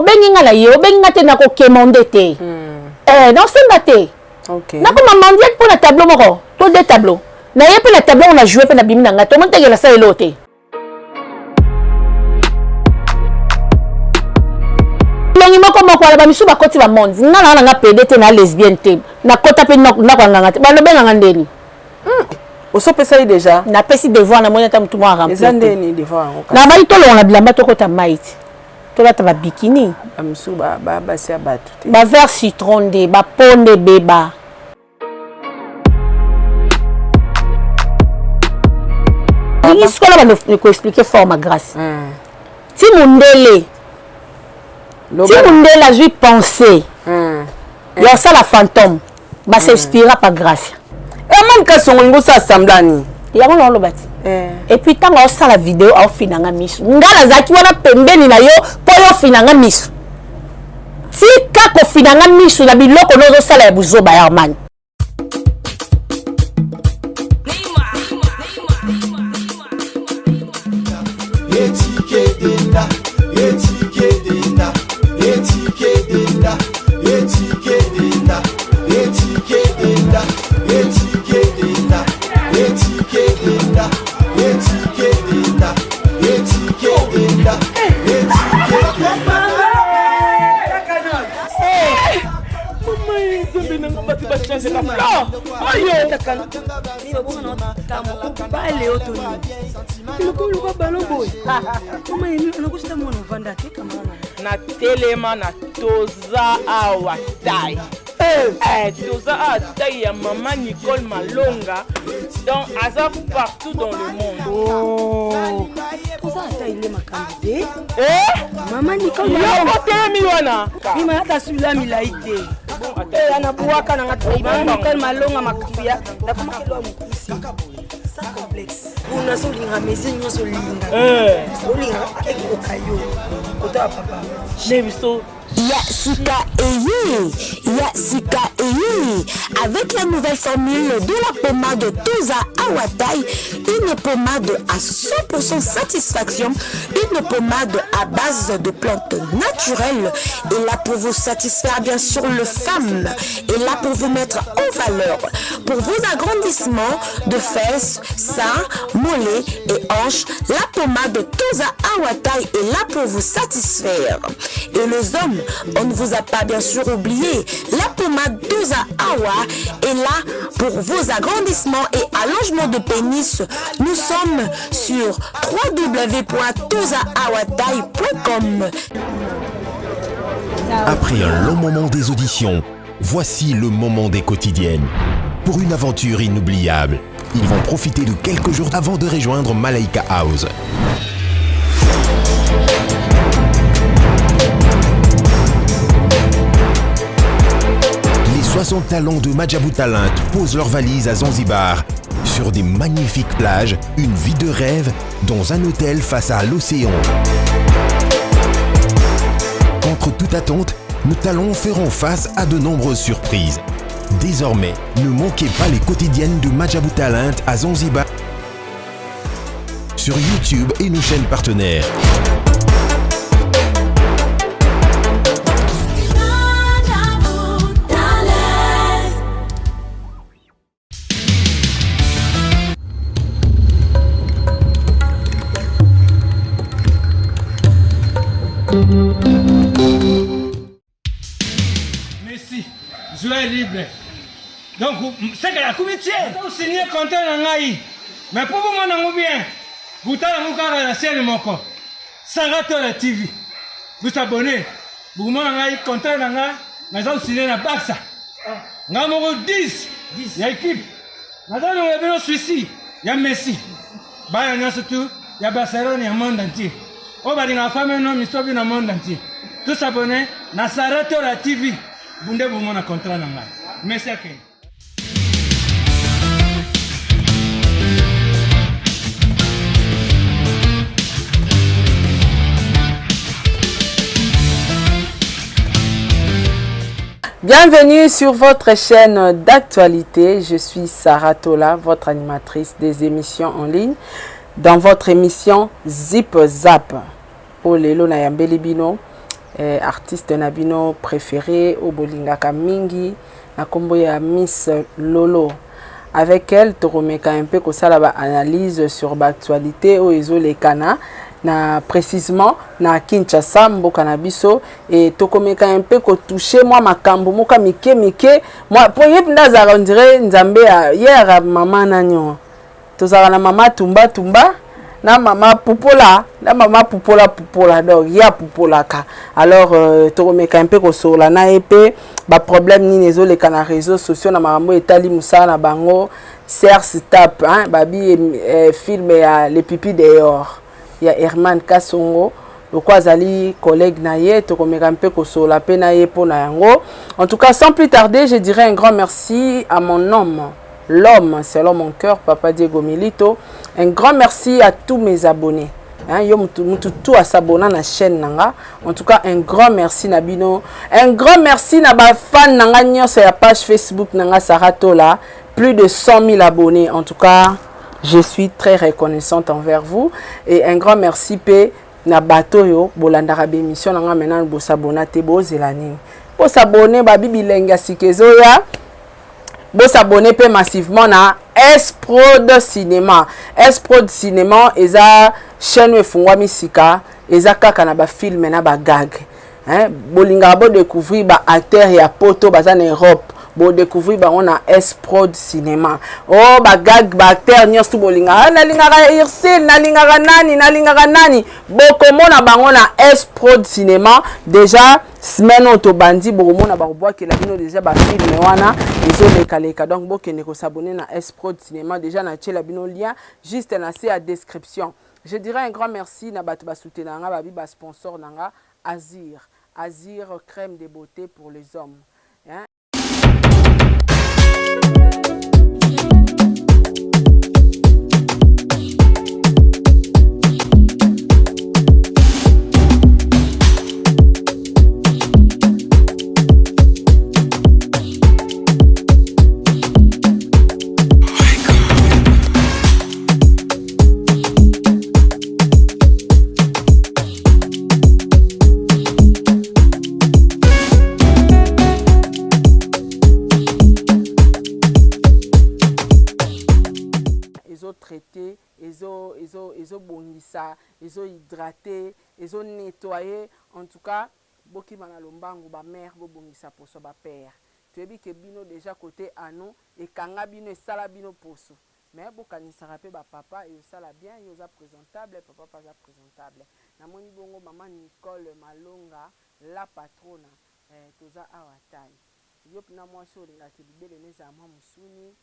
Obengi nga na ye, obengi nga te, nakokemande te. Eh, naosenga te. Nakoma mendiante mpo na tableau moko to deux tableau na ye, mpe na tableau na joue mpe nabimi na ngai, tomoni teke nasala eloko te. Elongi moko moko wana, bamisu bakoti bamonde. Nga na nga pédé te, na lesbienne te, nakota mpe ndako ya nganga te, balobenganga ndeni. Osopesa ye déjà? Napesi devoir, namoni ata motu moko. Eza ndeni devoir yango? Nabali tolongola bilamba, tokota mai ti tolata babikini. Bamisu basi ya bato te. Bavert citron nde bapo nde beba. Lingi sikola bando koexpliquer forme grâce ti mundele, ti mundele azwi pensée ya osala fantôme, bas'inspira pa Gracia. Herman Kasongo, olingi osala semblant nini? Yango na oloba ti. Et puis ntango aosala video, aofinanga miso. Nga nazalaki wana pembeni na yo mpo yo ofinanga miso. Tika kofinanga miso na biloko no ozosala ya buzoba, Herman. Etikedenda, etikedenda, etikedenda, etikedenda, etikedenda, etikedenda, etikedenda, etikedenda. Nzambe nanga, bato bachangeka oyo. Bale oyo toni lokoluka balo boye, mama Emi, nakosita mwana ovanda te kamara. Na telema na toza awa tai. Eh, toza awa tai ya mama Nicole Malonga, donc aza partout dans le monde. Oh, toza ata ile makambo te. Eh? Mama Nicole. Yoko telemi wana. Bima ata sula milai te. Eh, anabwaka nanga mama Nicole Malonga, makambo ya nakomaki elwa mokusi sans complexe. Kuna so olinga mesure nyonso, olinga olinga ekoka yo kota ya papa. Ne biso. Ya Sika Eye, Ya Sika Eye, avec la nouvelle formule de la pommade Toza Awatai, une pommade à 100% satisfaction, une pommade à base de plantes naturelles, et là pour vous satisfaire bien sûr le femme, et là pour vous mettre en valeur, pour vos agrandissements de fesses, seins, mollets et hanches, la pommade Toza Awatai est là pour vous satisfaire. Et les hommes, on ne vous a pas bien sûr oublié. La pommade Toza Awa est là pour vos agrandissements et allongements de pénis. Nous sommes sur www.tozaawatai.com. Après un long moment des auditions, voici le moment des quotidiennes. Pour une aventure inoubliable, ils vont profiter de quelques jours avant de rejoindre Malaika House. Les 60 talents de Majabu Talent posent leurs valises à Zanzibar, sur des magnifiques plages, une vie de rêve dans un hôtel face à l'océan. Contre toute attente, nos talents feront face à de nombreuses surprises. Désormais, ne manquez pas les quotidiennes de Majabu Talent à Zanzibar sur YouTube et nos chaînes partenaires. Messi, joueur libre. Donc, seke akomi tie osigné contrat na ngai, mais mpo bomona yango bien, butala yango kaka na chaîne moko, Saratola TV. Bosabone, bokomona ngai contrat na ngai naza kosigné na Barça. Ngai moko 10 ya équipe, naza longola bino swisi ya Messi. Bana nyonso tu ya Barcelone ya monde entier oyo balingaka fame no misobi na monde entier, tous abonné na Saratola TV, bunde bomona contrat na ngai. Messi akende. Bienvenue sur votre chaîne d'actualité. Je suis Sarah Tola, votre animatrice des émissions en ligne, dans votre émission Zip Zap. Oyo lelo nayambeli bino. eh, artiste na bino préféré oyo bolingaka mingi na kombo ya Miss Lolo. Avec elle tokomeka un peu kosala ba analyse sur ba actualité oyo ezolekana na précisément na Kinshasa mboka na biso et tokomeka un peu kotouche mwa makambo moka mike mike mwa po ye mpenza azalaka on dirait nzambe ya ye aka mama nani oyo tozalaka na mama tumba tumba na mama pupola na mama pupola pupola donc ye apupolaka alors euh, tokomeka mpe kosolola na ye mpe baproblème nini ezoleka na réseau sociaux na makambo etali mosala na bango serse tap hein, babi eh, film ya le pipi dehors ya Herman Kasongo lokola azali collègue na ye tokomeka mpe kosolola mpe na ye mpo na yango. En tout cas, sans plus tarder, je dirais un grand merci à mon homme, l'homme selon mon cœur, papa Diego Milito. Un grand merci à tous mes abonnés, hein, yo mutu, mutu tout à s'abonner na chaîne nanga. En tout cas, un grand merci na bino, un grand merci na ba fan nanga nyonso ya page Facebook nanga Sarah Tola, plus de 100 000 abonnés. En tout cas, je suis très reconnaissante envers vous et un grand merci pe na bato oyo bolandaka bémission nanga. Maintenant bosabona te, bozela nini? Bosabone, babi bilenge ya sika ezoya. Bosabone mpe massivement na S-Prod Cinéma. S-Prod Cinéma eza chaîne oyo efungwami sika, eza kaka na bafilme na bagag, hein? Bolingaka bodécouvrir baacteur ya poto baza na Europe, bodécouvrir bango na S-Prod Cinéma. O oh, bagag, baacteur nyonso bolingaka, ah, nalingaka Ursile, nalingaka nani, nalingaka nani, bokomona bango na S-Prod Cinéma. Déjà semaine oyo tobandi, bokomona bakobwakela bino déjà bafilme wana ezolekaleka. Donc bokende kosabone na S-Prod Cinéma. Déjà natiela bino lien juste na se ya description. Je dirais un grand merci na bato basoutenaka nga, babi basponsor na nga, Azir, Azir crème de beauté pour les hommes, hein? Ezotraite, ezobongisa, ezohydrate, ezonettoye. En tout cas, bokima na lombangu, bamare bobongisa poso, bapere toyebi ke bino déjà côté ano ekanga bino, esala bino poso, mais bokanisaka mpe bapapa, esala bien. Yo oza présentable, papa mpe aza présentable. Namoni bongo mama Nicole Malonga, la patrona, eh, toza awa tai yo mpena mwasi olingaka libele nezala mwa mosuni,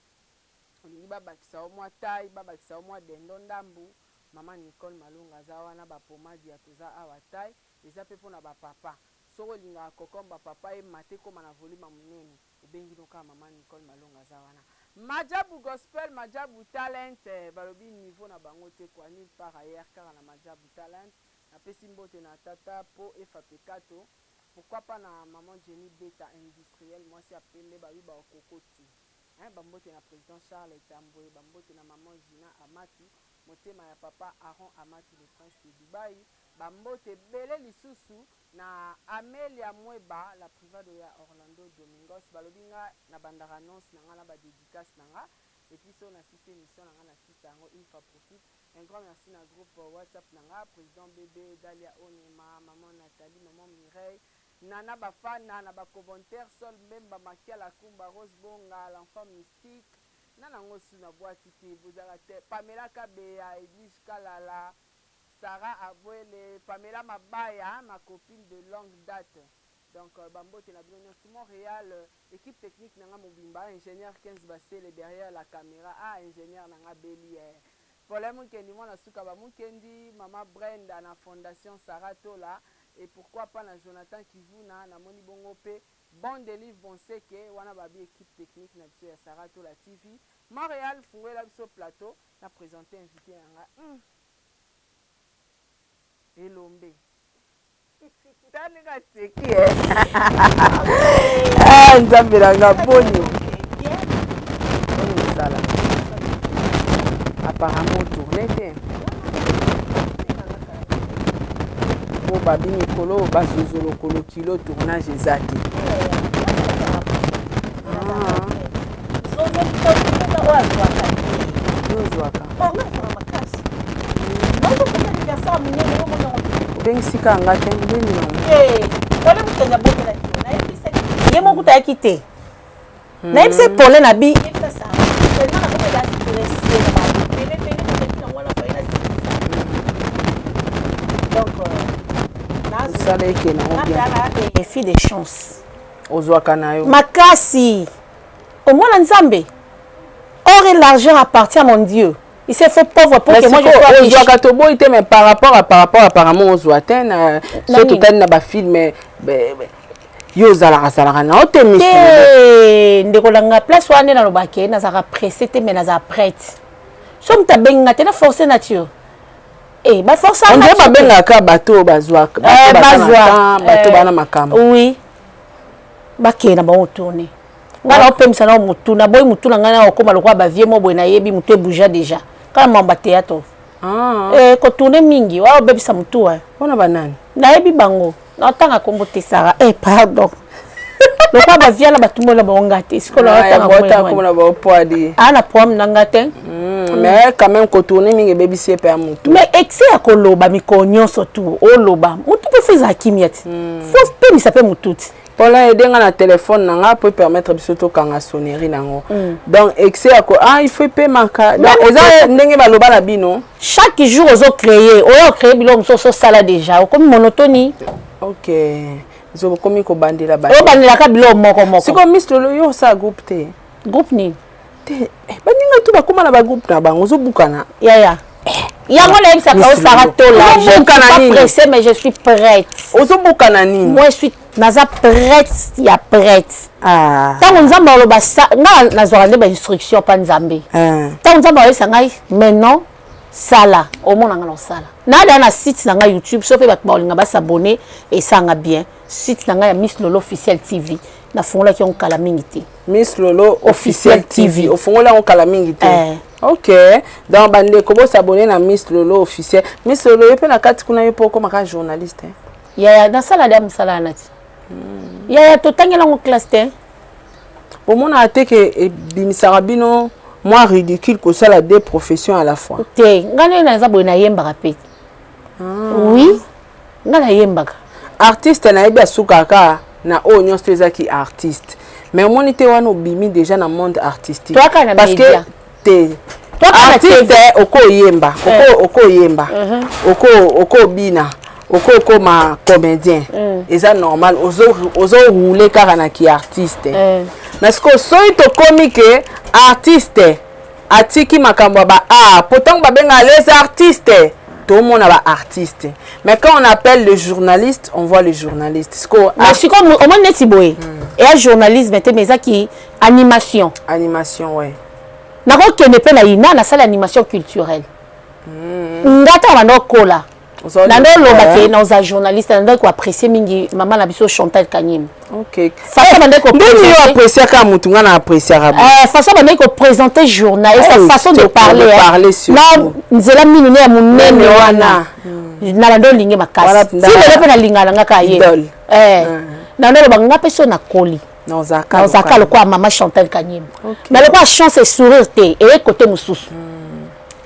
olingi babakisa yo mwa tai, babakisa yo mwa dendo ndambu, mama Nicole Malonga aza wana. Bapomade ya toza awa tai eza mpe mpona bapapa. Soki olingaka kokombe bapapa emata, ekóma na volume ya monene, obengi no kaka mama Nicole Malonga aza wana. Majabu Gospel, Majabu Talent, eh, balobi niveau na bango te kwa nulle part ailleurs, kaka na Majabu Talent. Napesi mbote na tata po efa pekato, pourquoi pas na maman Jenny Beta industriel, mwasi ya pembe, babi baokokoti, hein, bambote na président Charles Tambwe, bambote na maman Gina Amatu, motema ya papa Aaron Amatu, le prince de Dubai, bambote ebele lisusu na Amelia Mweba, la privado ya Orlando Domingos. Balobi nga na bandaka annonce na nga na badédicace na nga, et puis so nasisi émission na nga, nasisa yango une fois profite. Un grand merci na groupe WhatsApp na nga, président Bebe Dalia Onyema, maman Nathalie, maman Mireille, Nana Bafana na bacommentaire, Sol Mbemba, Makiala Kumba, Rose Bonga, l'enfant mystique na nango su na bwaki te, bozalaka te, Pamela Kabeya, Edwige Kalala, Sarah Abwele, Pamela Mabaya, ma copine de longue date. Donc bambote na bino nyonso. Montréal, équipe technique na nga mobimba, ingénieur 15 Basele derrière la caméra, ah, ingénieur na nga beli, eh. Paulin Mukendi, mwana suka ba Mukendi, mama Brenda na fondation Sarah Tola, et pourquoi pas na Jonathan Kivuna, namoni bongo pe Bon Delive Bonseke wana, babi équipe technique na biso ya Sarah Tola TV Montréal. Fungolela biso plateau na présenter invité na nga, Elombe. Ta ndenge aseki, eh, nzambe na nga, boni boni mosala? Apparemment tourne te po. Babi mikolo bazozo lokolo kilo tournage eza te. Ozwaka obengisi kaka nga te ndeni ye moko tayaki te. Nayebisa pole na bi Osala eke nango bien. Fille de chance. Ozwaka na yo makasi omona Nzambe. Or et l'argent appartient à mon Dieu, il s'est fait pauvre pour que moi je sois riche. Ozwaka toboyi te, mais par rapport à par rapport apparemment ozwa te na so totali na bafilm yo ozalaka zalaka na yo te. Te, ndeko na nga, place wana nde nalobake nazalaka pressé te, mais nazala prête. So moto abengi nga te na force nature e baforce. On dirait babengaka bato oyo bazwaka, bazwa bato bana makambo. Oui, bakende na bango tourne, nga na opemisa na motu, naboyi motu na ngai na okóma lokola bavie mo boye. Nayebi motu ebouja déjà kaka mambo ya théâtre. Ah. Kotourne mingi wana obebisa motu. Mpona banani? Nayebi bango, natanga kombo te, Sara. Pardon, lokola bavia na bato mona bango nga te. Sikoyo natanga baopwadi. Aa na problème na nga te. Mais quand même kotourne mingi ebebisi ye mpe ya motu. Mais excès ya koloba mikolo nyonso tu oloba, motu mpe faut ezala kimia ti, faut pemisa mpe motu ti. Mpona aide nga na telefone na nga po permettre biso tokanga sonnerie nango. Donc excès ya ko, ah, il faut epemaka. Donc eza ndenge baloba na bino. Chaque jour ozocréer, oyo ocréer biloko mosusu osala déjà, okomi monotoni. Ok, okomi kobandela. Obandelaka biloko moko moko. Sikoyo Miss Lolo, yo osala groupe te? Groupe nini? Te, baninga tu bakóma na bagroupe na bango, ozobukana. Yaya, yango nayebisaka osara tola, je suis pas pressée mais je suis prête. Ozobukana nini? Moi je suis, naza prête ya prête. Ntango Nzambe aloba, nga nazwaka nde bainstruction mpa Nzambe. Ntango Nzambe akoyebisa ngai maintenant sala, omona nga na osala. Nadaa na site na ngai YouTube, so mpe bato baolinga basabone, esanga bien. Site na ngai ya Miss Lolo Officiel TV, nafungolaki yango kala mingi te. Miss Lolo Officiel TV, ofungoli yango kala mingi te? Ok, donc bandeko bosabone na Miss Lolo Officiel. Miss Lolo, ye mpe na kati kuna, ye mpo okomaka journaliste? Yaya, nasala da mosala wana ti. Yaya, totangela yango classe te. Bomonaka te ke ebimisaka bino mwa ridicule kosala deux professions à la fois? Te, ngai ndenge naza boye, nayembaka mpe. Oui, ngai nayembaka. Artiste nayebi asukaka na oyo nyonso ezaki artiste, mais omoni te wana obimi déjà na monde artistique. Toyaka na parce que te, artiste okoyemba, okoyemba, okobina, okokoma comédien, eza normal, ozoroule kaka na ki artiste. Mais sikoyo soki tokomi ke artiste atiki makambo ya baart, po ntango babengaka les artistes, tomona baartiste, mais quand on appelle le journaliste, on voit le journaliste. Sikoyo sikoyo omoni neti boye eya journalisme te, mais ezaki animation. Animation, ouais. Nakokende mpe na ina, nasali animation culturelle. Nga ntango banda okola, nanda oloba ke naoza journaliste, nanda koapprécie mingi mama na biso Chantal Kanyemi. Façon bandaki Ndeni yo appréciaka mutu, nga na appréciaka. Façon bandaki koprésenter journal et sa façon de parler, na nzela mingi ne ya monene wana, na banda olinge makasi. Si lelo mpe nalingaka na nga kaka ye, nanda oloba nga mpe so nakoli nazalaka lokola mama Chantal Kanyemi. Mais lokola chance et sourire te, eye kote mosusu.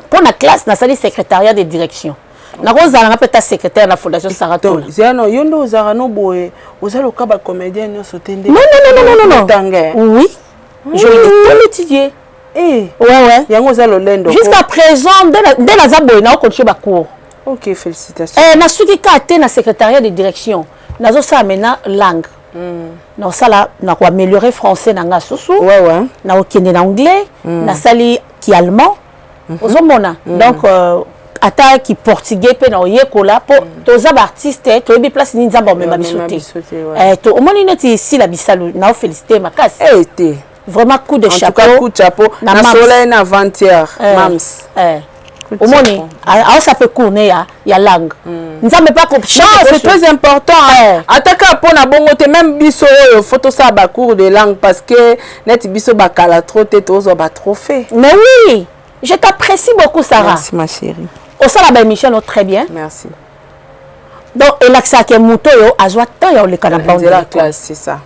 Mpo na classe nasali secrétariat de direction, nakozala nga mpe ta secrétaire na Fondation Sara Tola. Zeno, yo nde ozalaka no boye, oza loka bacomédien nyonso te nde. Non, non, non, non, non, non, oui, je l'ai tout étudié. Eh. Ouais. Yango oza lolendo. Jusqu'à présent nde naza boye, naocontinue bacours. Ok, félicitations. Eh, nasuki kaka te na secrétariat de direction, nazosala maintenant langue. Nasala na koaméliorer français na nga susu. Ouais. Nakokende na anglais. Nasali ki allemand. Ozomona, donc ata ki portugais mpe na oyekola, mpo toza baartiste, toyebi place nini Nzambe amema biso te. Omoni neti Sila Bisalu, na ofélicité makasi. Te. Vraiment, coup de en chapeau. Tout cas, coup de chapeau. Nasola ye na avant-hier, mams. Omoni aosa mpe cours ne ya langue, Nzambe mpe. Non, c'est très important. Ata kaka mpona bongo te, même biso oyo faut tosala bacours de langue, parce que neti biso bakala trop te, tozwa batrophée. Mais oui, je t'apprécie beaucoup, Sarah. Merci, ma chérie. Osala baémission no très bien. Merci. Donc elakisaka ke moto oyo azwa temps ya koleka na bande nzela classe, c'est ça.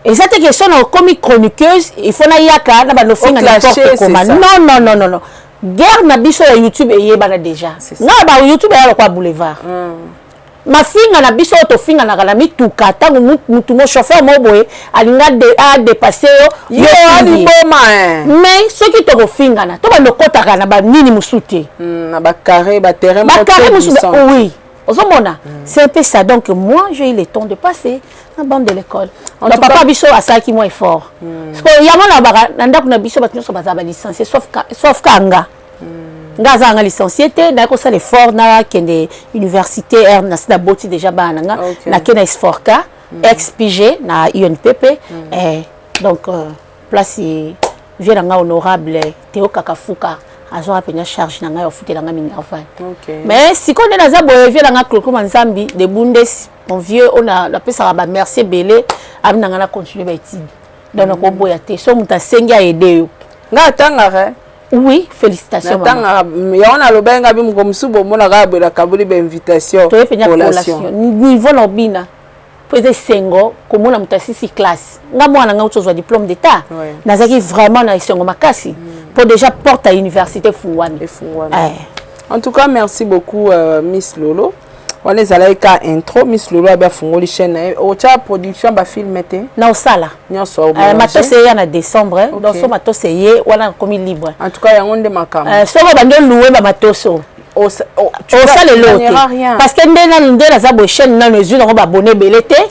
Eza te question na okomi chroniqueuse, il faut nayaka na banofinga n'importe comment. Non, non, non, non, non. Guerre na biso ya YouTube eyebana déjà. Nga ba YouTube eya lokola boulevard. Mafinga na biso oyo tofinganaka na mituka, ntango mutu mo chauffeur mo boye alinga adépasse yo, yo aliboma. Mais soki tokofingana, to bando okotaka na banini mosusu te. Na bacarré, baterrain. Bacarré mosusu, oui. Ozomona, c'est un peu ça. Donc moi, j'ai eu le temps de passer na bande de l'école. Donc papa biso asalaki mwa effort, parce que yango na baka na ndako na biso, bato nyonso bazala balicencié sauf ka nga. Nga aza nga licencié te. Naye kosala effort, nakende université r nasi naboti déjà bana na nga. Nake na Esforca, XPG na UNPP. Donc place vie na nga, honorable Théo Kakafuka azwaka mpenza charge na ngai, afutela nga minerval. Mais sikoyo nde naza boye, vie na nga Clocoma Nzambi de Bundes, mon vieux oyo napesaka bamerci ebele, abi na ngai na continue baétude. Donc nakoboya te so moto asengi aide yo. Nga atangaka. Oui, félicitations. Natangaka yango, nalobaki nga bi moko mosusu bomonaka boye, nakaboli bainvitation. Toye mpenza collation niveau na obina, mpo eza esengo komona moto asisi classe. Nga mwana nga ozwa diplôme d'état, nazalaki vraiment na esengo makasi, mpo déjà porte ya université efungwami. Efungwami. En tout cas, merci beaucoup, Miss Lolo. Wana ezalaki ka intro. Miss Lolo abi afungoli chaîne na ye, otya production bafilm te. Na osala. Nyonso. Matos eya na décembre. Donc so matos eye wana, nakomi libre. En tout cas, yango nde makambo. Soki obandi oluwe bamatoso, osala eloko te, parce que nde nanu nde naza boye, chaîne nanu ezwi nango babone ebele te.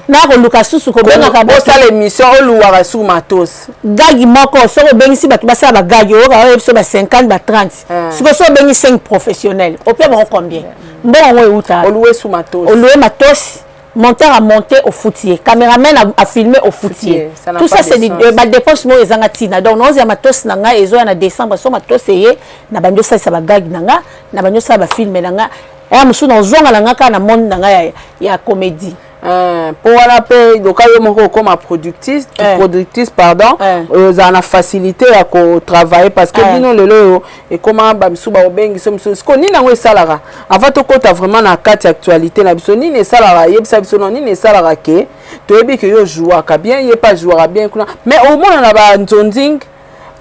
Na koluka susu kobengaka. Osala émission, oluwaka su matos. Gag moko, soki obengisi bato basala bagag, oyoka oyebi biso ba 50, ba 30. Sikoyo so obengi 5 professionnel, opia bango combien? Mbongo yango euta. Oluwe su matos. Oluwe matos, monteur a monté, ofuti ye, caméraman a filmé, ofuti ye. Tout ça, c'est badépense moko ezanga ntina. Donc naozela matos na ngai ezoya na décembre. So matos eye, na bandi osalisa bagag na nga, na bandi osala bafilm na nga eya mosusu, nazonga na nga kaka na monde na ngai ya comédie. Mpo wana mpe loka yo moko okóma productrice, productrice, pardon, ozala na facilité ya kotravailler, parce que bino lelo oyo ekóma bamisusu bakobengi so misusu. Siko nini yango esalaka, avant tokɔta vraiment na kati ya actualité na biso, nini esalaka, yebisa biso no nini esalaka ke toyebi ke yo jouaka bien, ye mpe ajouaka bien kuna, mais omona na banzonzing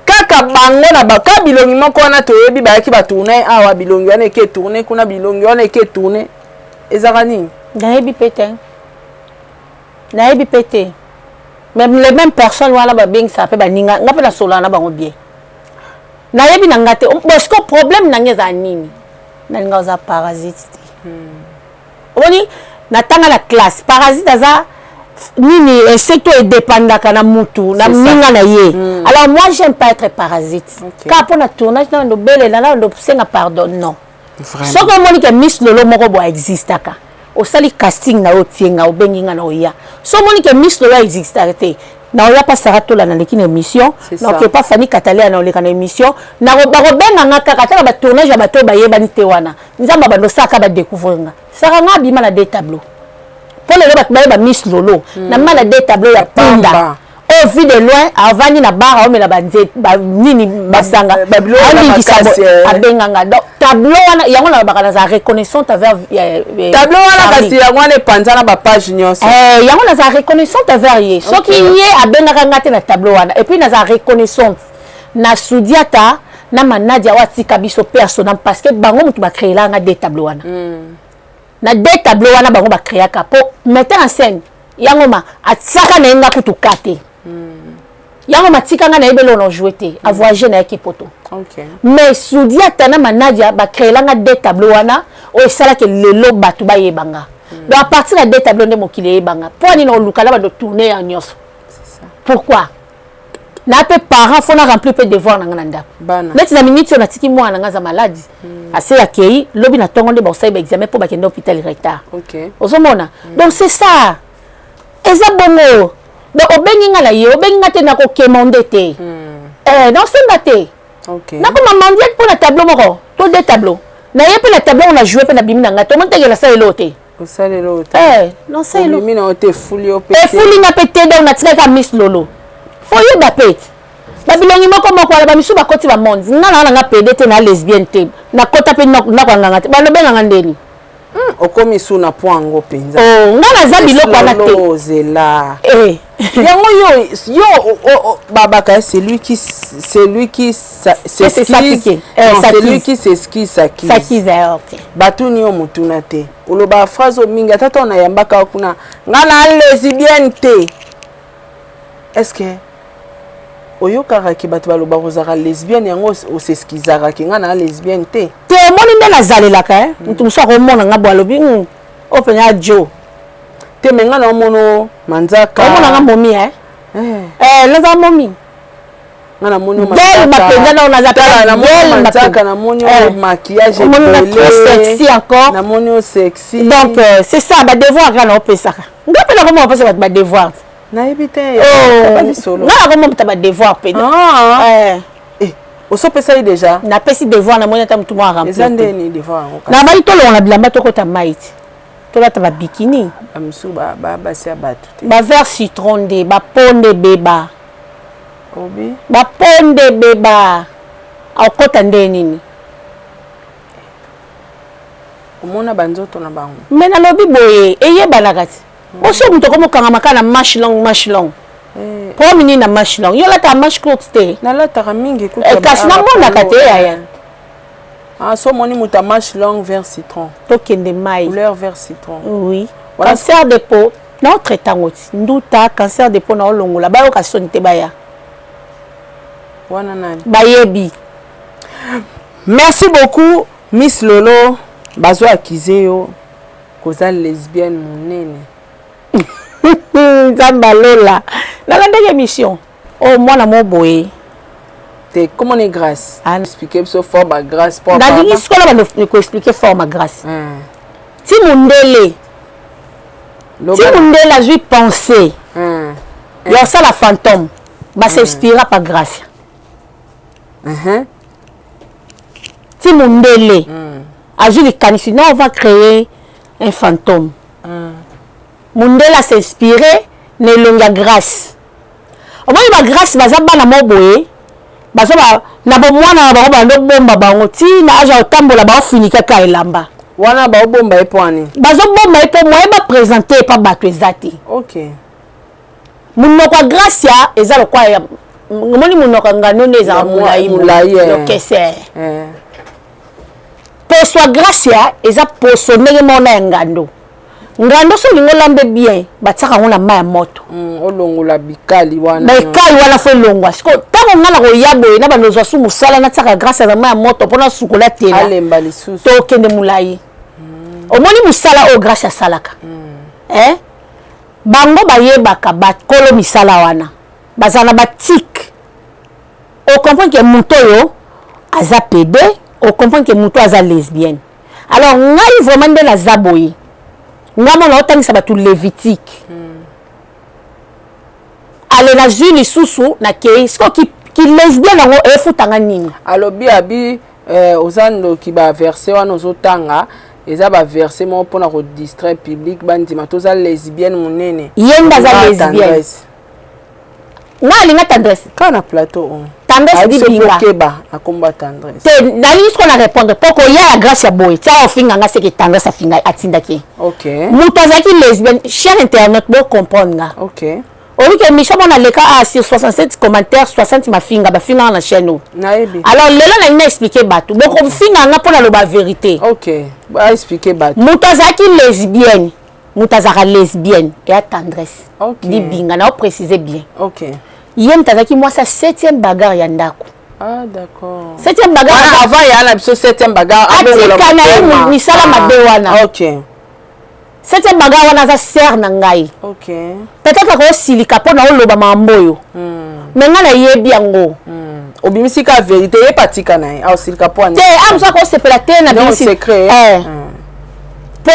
kaka bango na ka bilongi moko wana toyebi bayaki batourne awa, bilongi wana eke tourne kuna, bilongi wana eke tourne, ezalaka nini? Nayebi mpe te, nayebi mpe te. Mais les mêmes personnes wana babengisaka mpe baninga nga mpe nasolaka na bango bien. Nayebi na nga te. Parce que problème na nga ezala nini? Nalinga oza parasite te. Omoni, natanga na classe, parasite aza nini? Insecte oyo edépendaka na mutu na minga na ye. Alors moi, j'aime pas être parasite. Kaka mpo na tournage na ndobelela na ndosenga pardon, non. Soki omoni ke Miss Lolo moko boye existaka, osali casting na yo, otie nga, obengi nga na oya. So omoni ke Miss Lolo existaka te, na oya pa Sara Tola, naleki na émission, naoke pa Fani Katalea, na oleka na émission, bakobenga nga kaka ata na batournage ya bato oyo bayebani te. Wana Nzambe abando osalaka badécouvrir nga. Saka nga abima na deux tableau, mpo lelo bato bayeba Miss Lolo. Na ma na deux tableau ya punda oyo, Vue de Loin avandi na bar, aomela nini, basanga, alingisa, abenganga. Donc tableau wana, yango nalobaka naza reconnaissante envers Tableau wana kasi yango wana epanza na bapage nyonso. Yango naza reconnaissante envers ye. Soki ye abengaka nga te na tableau wana, et puis naza reconnaissante na Sudiata na Manadia oyo atika biso personnel, parce que bango motu bacréela nga deux tableau wana. Na deux tableau wana, bango bacréaka po metteur en scène yango ma atiaka na ye nga kutu ka te. Yango matika nga nayebeli oyo na joue te, avoyage nayaki poto. Mais Sudiata na Manadia bacréelanga deux tableau wana oyo esalaki lelo bato bayebanga. Donc à partir ya deux tableau nde mokili eyebanga. Mpo nini oluka na bando tourne ya nyonso? Pourquoi? Na mpe parent, faut na remplir mpe devoir na nga na ndako. Neti na minute oyo natiki mwana na nga aza maladi, ase akei lobi na ntongo nde bakosali baexamen mpo bakende hôpital retard. Ozomona, donc c'est ça, eza bongo. Donc obengi nga na ye, obengi nga te, nakokemande te, naosenga te, nakoma mendiante mpo na tableau moko to deux tableau. Na ye mpe na tableau na joue mpe nabimi na ngai, tomoni teke nasala eloko te. Nasala efuli nga mpe te. Donc natikaka Miss Lolo, faut yeba mpe te babilongi moko moko wana, bamisu bakoti bamonde. Nga na nga pédé te, na lesbienne te, nakota mpe ndako ya nganga te, balobenganga ndeni. Okomi su na point yango mpenza. Oh, nga naza biloko wana te. Ozela eh. Yango yo yo babaka, celui qui s'excuse, eh, celui qui s'excuse s'accuse. S'accuse, eh, ok. Batuni yo motuna te, oloba phrase oyo mingi, ata ntango nayambaka kuna, nga na lesbienne te. Est ce que oyokaka ke bato balobaka ozalaka lesbienne, yango os'excusaka ke nga na lesbienne te? Te, omoni nde nazalelaka motu mosusu akomona nga bo alobi oyo mpenza ajo. Te, me nga na omono manzaka. Omona nga momi, eh? Eh, naza momi. Nga namoni gelma mpenza nao naza. Manzaka, namoni oyo maquillage. Omoni trop sexy encore. Namoni oyo sexy. Donc c'est ça, badevoir kaka naopesaka nga mpe nakoma kopesa bato badevoir. Nayebi te. Lisolo nga nakoma moto badevoir mpe. Osopesa ye déjà? Napesi devoir, namoni ata motu moko. Eza ndeni devoir yango? Nabali tolongola bilamba, tokota mai ti tolata babikini. Bamisusu basi ya bato te. Bavert citron nde baponde ebeba. Obi. Baponde ebeba, akokota nde nini? Omona banzoto na bango? Me nalobi boye, eyebanaka ti oso moto akomokangama kaka na manche longue, manche longue. Problème nini na manche longue? Yo olataka manche courte te? Nalataka mingi. Kasi namonaka te, yaya. Ah, so omoni moto ya manche longue vert citron. Tokende mai. Couleur vert citron. Oui, voilà. Cancer de peau naotraite yango ti nduta, cancer de peau naolongola, bayoka soni te, baya. Wana nani? Bayebi. Merci beaucoup, Miss Lolo. Bazo accuser yo koza lesbienne monene. Nzambe alola, nalandaki émission oyo, mwana mo boye. Te, comment est grâce? Expliquer biso forme ya grâce. Nalingi sikola bando koexpliquer forme ya grâce. Ti mondele, ti mondele azwi pensée ya osala fantôme, bas'inspira pa grâce. Ti mondele azwi likanisi, non, on va créer un fantôme, mondele as'inspire na elongi ya grâce. Omoni, bagrâce baza bana mo boye, baza na bomwana na bango, bando bomba bango ntina age ya kotambola, baofini kaka elamba. Wana baobomba ye mpo ani? Bazobomba ye mpo moye baprésente ye mpa bato eza te. Monoko ya Gracia eza lokwa ya, omoni monoko ya ngano nde ezala molai. Molai. Lokese poso ya Gracia eza poso ndenge moko na ya ngando. Ngando so olingi olambe bien, batiaka yango na mai ya moto. Olongola bikali wana. Bikali wana fo elongwa. Siko ntango nga na koya boye na bando ozwa su mosala, natiaka Grâce na mai ya moto mpona sukola tela. Alemba lisusu. Tokende molai. Omoni mosala oyo Grâce asalaka, eh? Bango bayebaka bakolo misala wana bazala na batike. Ocomprendre ke moto oyo aza pd, ocomprendre ke moto aza lesbienne. Alors ngai vraiment nde naza boye, ngai mona otangisa bato Lévitique. Ale nazwi lisusu nakei sikoyo ki lesbienne yango efutanga nini? Alobi abi oza ndoki. Baverset wana ozotanga eza baverset moko mpona kodistraire public, bandima toza lesbienne monene. Ye nde aza lesbienne, nga alinga Tendresse. Kaka na plateau oyo. Tendresse dibinga. Keba na kombo ya Tendresse. Te, nalingi sikoyo na répondre mpo koya ya grâce ya boye tia ofinga nga, seke Tendresse afinga, atindaki ye. Moto azalaki lesbienne, cher internaute, bocomprendre nga. Oyoki émission moko naleka a sur 67 commentaires, 60 mafinga, bafinganga na chaîne oyo. Nayebi. Alors lelo nalingi na expliquer bato, bokofinga nga mpo naloba vérité. Ok, baexpliquer bato. Moto azalaki lesbienne, moto azalaka lesbienne eya Tendresse Libinga, na oprécise bien. Ye moto azalaki mwasi ya septième bagarre ya ndako. Ah, d'accord. Septième bagarre. Avant ya na biso septième bagarre. Atika na ye misala mabe wana. Septième bagarre wana aza sœur na ngai. Peut-être akosilika mpo na oloba makambo oyo, mais ngai nayebi yango. Obimisi ka vérité, ye patika na ye aosilika mpo ani? Te, a mosu akosepela te na bimisi secret. Po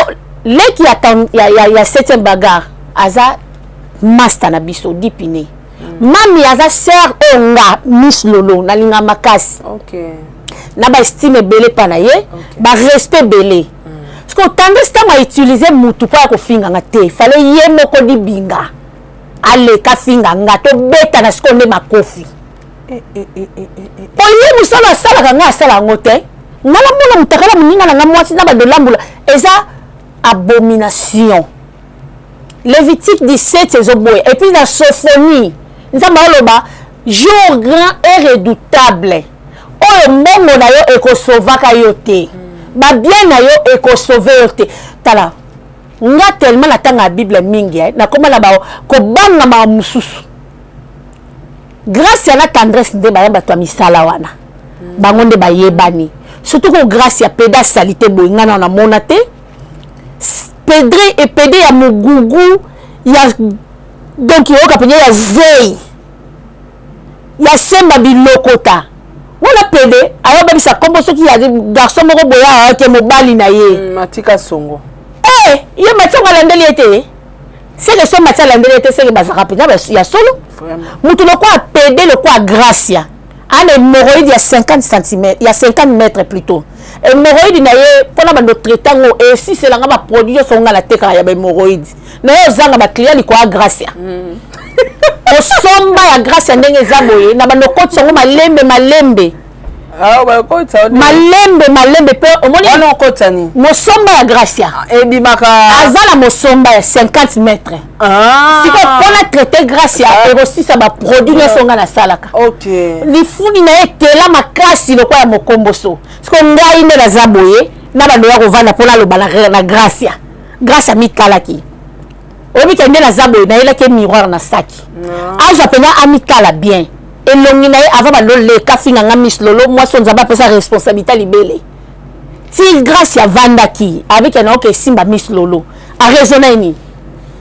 leki ya septième bagarre aza master na biso Dipine. Mami aza sœur oyo nga Miss Lolo nalinga makasi. Na baestime ebele mpa na ye, barespect ebele. Parce que Tendresse ntango autilize mutu mpo ya kofinganga te, fale ye moko Libinga aleka finga nga, tobetana sikoyo nde makofi. Po ye mosala asalaka, nga asala yango te. Nga namona motakala moninga na nga mwasi na bandolambola eza. Abomination. Lévitique 17 ezoboya. Et puis na Sophonie, Nzambe aloba jour grand et redoutable. Oyo mbongo na yo ekosovaka yo te. Ba bien na yo ekosove yo te. Tala, nga tellement natanga Bible mingi, eh, nakoma na ba kobanga makambo mosusu. Grâce ya na tendresse nde baya bato ya misala wana. Bango nde bayebani. Surtout ko grâce ya peda salite boye nga na namona te. Pedre et pede ya mugugu ya donc yoka penye ya zei ya semba bilokota wana pede ayobebisa kombo soki ya garçon moko boye ayake mobali na ye Matika Songo. Eh, ye Matika alandeli ye te. Seke so Matika alandeli ye te, seke bazalaka mpenza ya solo. Moto lokola pede lokola Gracia ana hémorroïde ya 50 cm, ya 50 mètres plutôt. Hémorroïde na ye mpona bando traite yango esiselanga ba produit nyonso nga natekaka ya ba hémorroïde na ye, ozanga ba client likolo ya Gracia. Osomba ya Gracia ndenge eza boye na bando kotisa yango malembe malembe. Ah, bakotisa malembe malembe mpe omoni wana okotisa nini? Mosomba ya Gracia. Ebimaka. Aza na mosomba ya 50 mètres. Sikoyo mpona traite Gracia ekosisa ba produit nyonso nga nasalaka. Lifuni na ye etela makasi lokola ya mokomboso. Sikoyo ngai nde naza boye na bando ya kovanda mpona aloba na Gracia. Gracia mitalaki, oyebi ke nde naza boye, nayelaki ye miroir na saki, azwa mpenza amitala bien elongi na ye avant bando leka finga nga Miss Lolo, mwasi oyo Nzambe apesa responsabilité libele. Ti Grâce avandaki abiki na oke esimba Miss Lolo araisonne ye nini?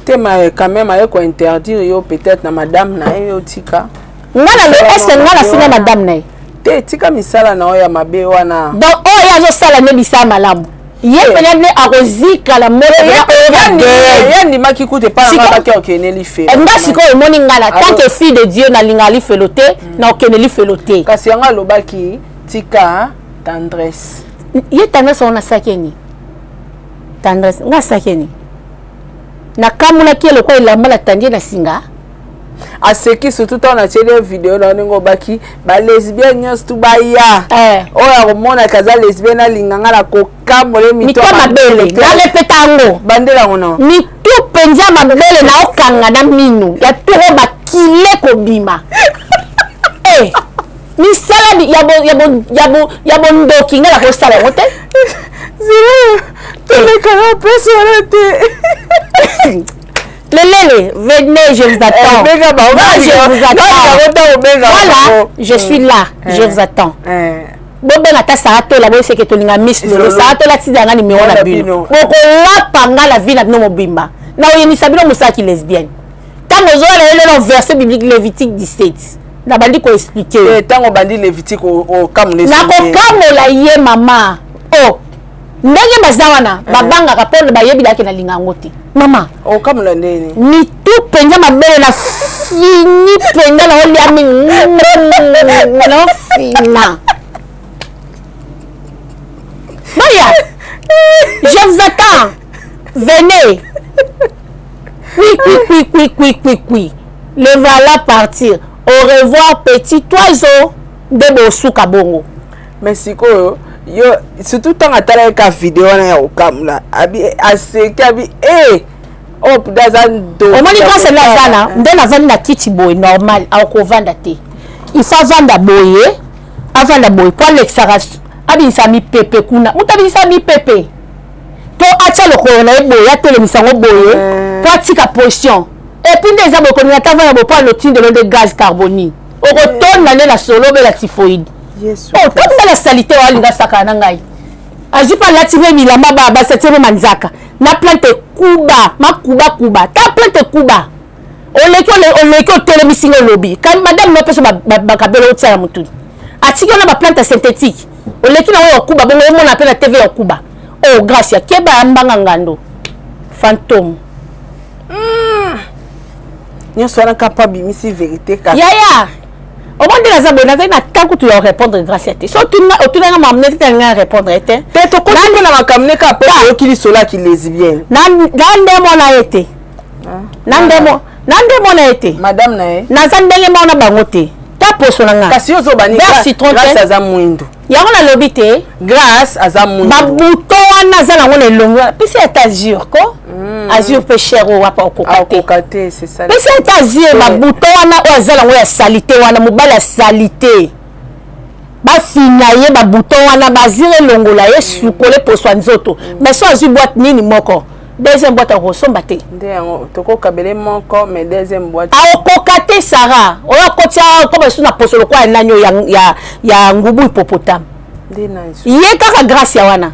Te, mais quand même aye kointerdire yo peut-être na madame na ye, yo tika. Nga na lo, est-ce nga nafinga madame na ye? Te, tika misala na oyo ya mabe wana. Donc oyo ye azosala nde bisala malamu, ye mpenza nde akozika na moto. Ye andimaki kutu epai na nga baki okende lifelo. Nga sikoyo omoni nga na tant que fille de Dieu, nalingaka lifelo te, na okende lifelo te. Kasi yango alobaki tika tendresse. Ye tendresse wana asalaki ye nini? Tendresse nga asalaki ye nini? Nakamolaki ye lokola elamba natandi ye na singa. Aseki surtout ntango natieli ye video na ndenge obaki ba lesbienne nyonso tu baya. Oyo akomonaka aza lesbienne, alinga nga na kokambola ye. Mito mabele, narepeta yango. Bandela yango na mitu mpenza mabele naokanga na minu ya turo bakile kobima. Eh, misala ya bondoki ngai nakosala yango te. Tolekaka place wana te. Lelele, venez, je vous attends. Moi, je vous attends. Voilà, je suis là, je vous attends. Bobenga ata Sara Tola, boyeseke tolinga Miss Lolo. Sara Tola tindanga nimero na bino, bokolapa nga la vie na bino mobimba na oyebisa bino mosalaki lesbienne. Ntango ozoya na ye lelo, verset biblique Lévitique 17, nabandi koexpliquer. Ntango obandi Lévitique, okamona. Nakokamola ye mama. O ndenge baza wana babangaka mpo bayebi dake nalinga yango te mama. Okamola ndeni? Mitu mpenza mabele na fini mpenza na olia mingi nofina. Boya, je vous attends, venez. Oui oui oui oui oui oui oui, le voilà partir. Au revoir petit oiseau, nde bosuka bongo. Mais sikoyo yo surtout ntango atalaki ka video wana ya kokamula, abi aseki, abi e oyo mpenza aza ndoki. Omoni grâce nde aza na nde navandi na kiti boye normal, akovanda te, il faut avanda boye, avanda boye mpo alekisaka, abimisa mipepe kuna, moto abimisa mipepe to atia lokolo na ye boye, atelemisa yango boye mpo atika position. Et puis nde eza boye, kolinga ta avanda boye mpo alotindelo nde gaz carbonique, okotonda nde na solo obela typhoïde. Oh, totala salite oyo alinga asakana na ngai. Azwi mpe alati mpe bilamba ba basi, atie mpe manzaka na plante ekuba makubakuba. Ta plante ekuba, oleki oleki, otelemisi nga, olobi madame nopesa bakabelo otia na motuni, atiki wana ba plante synthétique, oleki na oyo okuba bongo omona mpe na TV ya okuba. Oh Gracia, keba ya mbanga ngando fantôme. Nyonso wana kapa abimisi vérité kaka. Yaya, omoni nde naza boye, nazali na temps kutu ya répondre Gracia te. So otunanga makambo neti te, nalinga répondre te. Te, tokoti mpe na makambo ne kaka mpo oyoki lisolo ya kilesbienne. Na nde mona ye te, na nde mona ye te. Madame na ye. Naza ndenge moko na bango te, ta poso na nga. Kasi yo ozobani Vert citron te. Grâce aza mwindu. Yango nalobi te. Grâce aza mwindu. Ba bouton wana aza nango na elongi wana. Pesi ata azur ko. Azur pe cher oyo wapa okoka te. Okoka te, c'est ça. Pesi ata azur ba bouton wana oyo aza nango ya salite wana mobali ya salite. Bafina ye ba bouton wana ba azur elongola ye sukole poso ya nzoto. Mais so azui boîte nini moko. Deuxième boîte akosomba te. Nde yango tokokabele moko mais deuxième boîte. Aokoka te Sarah. Oyo akotia akoma lisusu na poso lokola ya nani oyo ya, ya, ya ngubu hippopotame. Nde nani? Ye kaka Grace ya wana.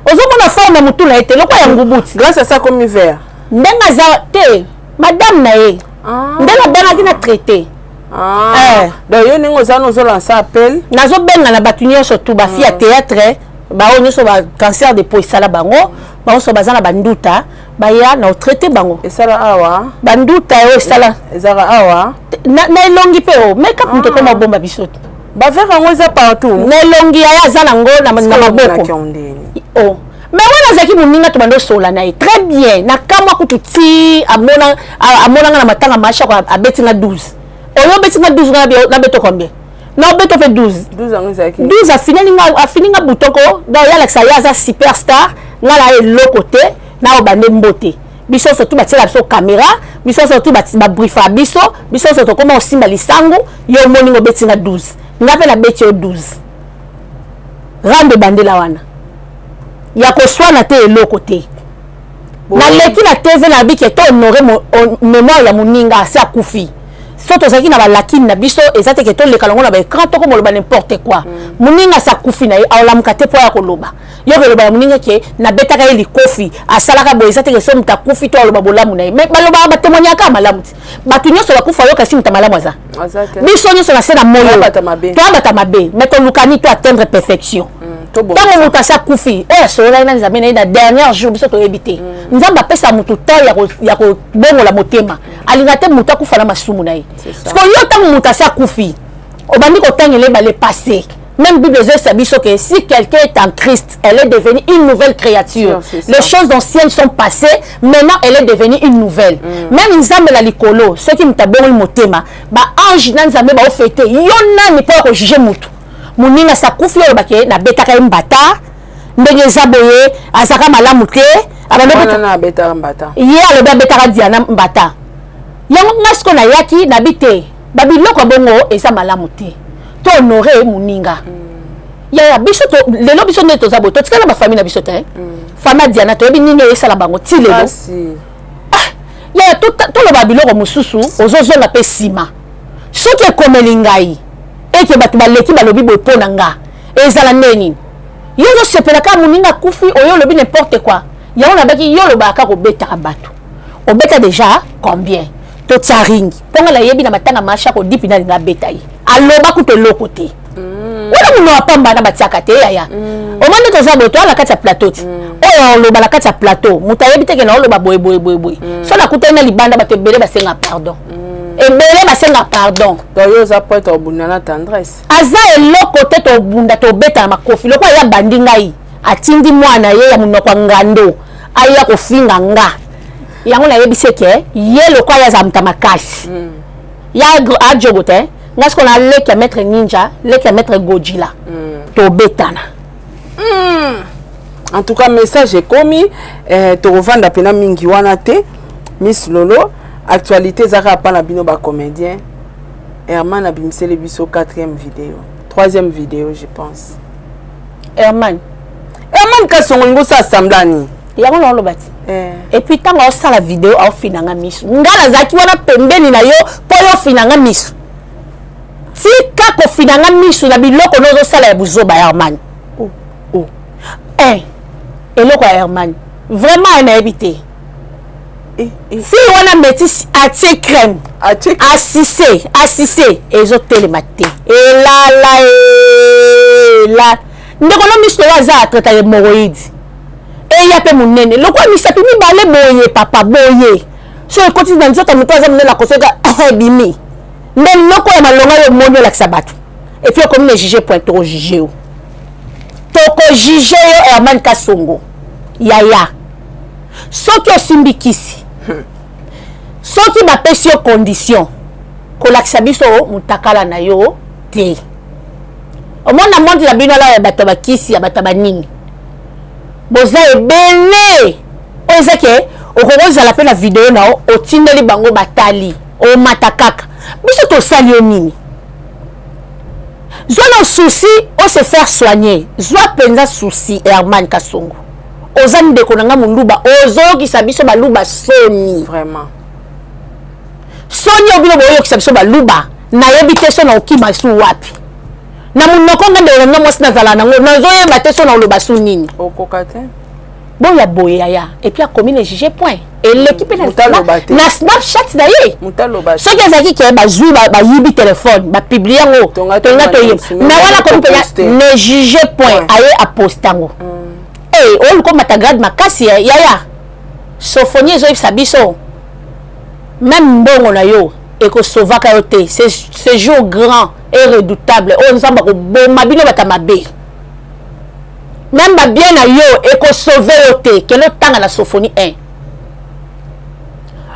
Ozomona forme ya mutu na ye te lokola ya ngubu ti. Grace asa komi vert. Ndenge aza te madame na ye. Ah. Ndenge abengaki na traité. Ah. Eh. Donc yo ndenge oza ozo lancer appel. Nazobenga na bato nyonso tu ba fille ya théâtre baoyo nyonso ba cancer de peau esala bango. Banso baza na banduta baya na otraite bango. Esala awa. Banduta oyo esala. Ezaka awa. Na, na elongi pe o make up moto ekoma bomba biso. Ba verre yango eza partout. Na elongi ya aza nango na, na maboko. Oh. Mais wana azalaki moninga to bando sola na ye très bien na kamwa kutu ti amona amonanga na matanga masha kwa abeti nga 12. Oyo obeti nga 12 nga na beto combien? Na obeto pe 12. 12 yango ezalaki. 12 afineli nga afini nga butoko donc ya lakisa ye aza superstar nga na eloko te na obande mbote. Biso nyonso tu batiela biso caméra, biso nyonso tu ba briefa biso, biso nyonso tokoma osimba lisangu, yo omoni ngo obeti nga 12. Nga pe na beti yo 12. Rando ebandela wana. Ya koswana te eloko te. Naleki na TV na bike to honorer mémoire ya moninga asi akufi. So tozalaki na balakine na biso eza te ke toleka nango na ba écran toko moloba n'importe quoi. Moninga asi akufi na ye aolamuka te po ya koloba. Yo koloba ya moninga ke nabetaka ye likofi asalaka boye eza te ke so moto akufi to aloba bolamu na ye. Mais balobaka ba témoignaka malamu ti. Bato nyonso bakufa yoka si moto malamu aza. Biso nyonso na se na moyo. Toabata mabe. Mais tolukani to atteindre perfection. Ntango moto asi akufi oyo asololaki na Nzambe na ye na dernier jour biso toyebi te. Nzambe apesa moto temps ya kobongola motema. Alinga te moto akufa na masumu na ye. Sikoyo yo ntango moto asi akufi obandi kotangela ye ba le passé. Même Bible ezoyebisa biso que si quelqu'un est en Christ, elle est devenue une nouvelle créature. Les choses anciennes sont passées, maintenant elle est devenue une nouvelle. Même Nzambe na likolo, soki moto abongoli motema, ba ange na Nzambe ba ofete, yo nani po ya kojuger moto? Moninga sakufi oyo bake na betaka ye mbata ndenge eza boye azaka malamu te abetaka mbata ye alobi abetaka Diana mbata yango nga siko nayaki nabi te babiloko bongo eza malamu te to honore moninga. Yaya biso to lelo biso nde toza boye totikala ba famille na biso te. Famille ya Diana toyebi nini oyo esala bango ti lelo. Ah, yaya toloba biloko mosusu ozozonga mpe nsima soki ekomeli ngai eke bato baleki balobi boye mpo na nga ezala nde nini yo ozosepela kaka moninga akufi oyo olobi n'importe quoi yango nabaki yo olobaka kaka obetaka bato obeta déjà combien totia ringi mpo nga nayebi na matanga masha kodipi nalinga abeta ye aloba kutu eloko te. Wana mono ya pamba na batiaka te yaya. Omoni toza boye toza na kati ya plateau ti oyo oloba na kati ya plateau moto ayebi te ke na oloba boye boye boye boye. So nakutani na libanda bato ebele basenga pardon. Ebele basenga pardon. Donc yo oza prête obunda na tendresse? Aza eloko te tobunda tobeta na makofi lokola ya bandi ngai atindi mwana ye ya monoko ya ngando aya kofinga nga yango nayebisi eke ye lokola ye aza moto ya makasi. Ya ajogo te nga sikoyo na leki ya maître ninja leki ya maître Godzilla. Tobetana. En tout cas message ekomi tokovanda pena mingi wana te Miss Lolo actualité ezaka apa na bino ba comédien Herman abimiseli biso 4e vidéo 3e vidéo je pense. Herman Herman Kasongo ingo sa assemblani yango na oloba ti. Et puis ntango aosala vidéo aofina nga miso nga nazalaki wana pembeni na yo mpo yo ofina nga miso tika kofina nga miso na biloko no ozosala ya buzoba ya Herman. Oh, oh. Eloko ya Herman vraiment nayebi te. Fille wana métis atie crème asise asise ezotelema te elala ela ndeko no miso oyo aza atraita hémorroïde eya mpe monene lokola misapi mibale boye papa boye so ekoti na nzoto moto aza monene akosoka ebimi nde loko ya malonga yo omoni olakisa bato et puis okomi na juge point tokojuge yo tokojuge yo Herman Kasongo yaya soki osimbi kisi soki bapesi yo condition kolakisa biso mutakala na yo te. Omona monde na bino ala ya bato ya bakisi, ya bato ya banini, boza ebele. Oyo eza ke okoki ozala mpe na video na yo, otindeli bango, batali, omata kaka. Biso tosali yo nini? Zwa na souci o se faire soigner, zwa mpenza souci. Herman Kasongo, oza ndeko na nga moluba, ozoyokisa biso baluba soni. Vraiment. Soni oyo bino boyokisa biso baluba, nayebi te so na okima su wapi na monoko. Nga ndeko na nga mwasi, nazala nango, nazoyeba te so na oloba su nini. Okoka te. Boya boye yaya. Et puis akomi ne juge point, eleki mpe na Snapchat na ye. Soki ezalaki ke bazwi, bayibi telefone, bapublier yango, tonga toyeba. Mais wana akomi mpenza ne juge point, aye aposte yango. E oyo komata grade makasi yaya. Sophonie ezoyebisa biso, même mbongo na yo ekosovaka yo te. Ce jour grand et redoutable oyo Nzambe akoboma bino bato mabe, même babien na yo ekosauve yo te. Kende otanga na Sophonie 1.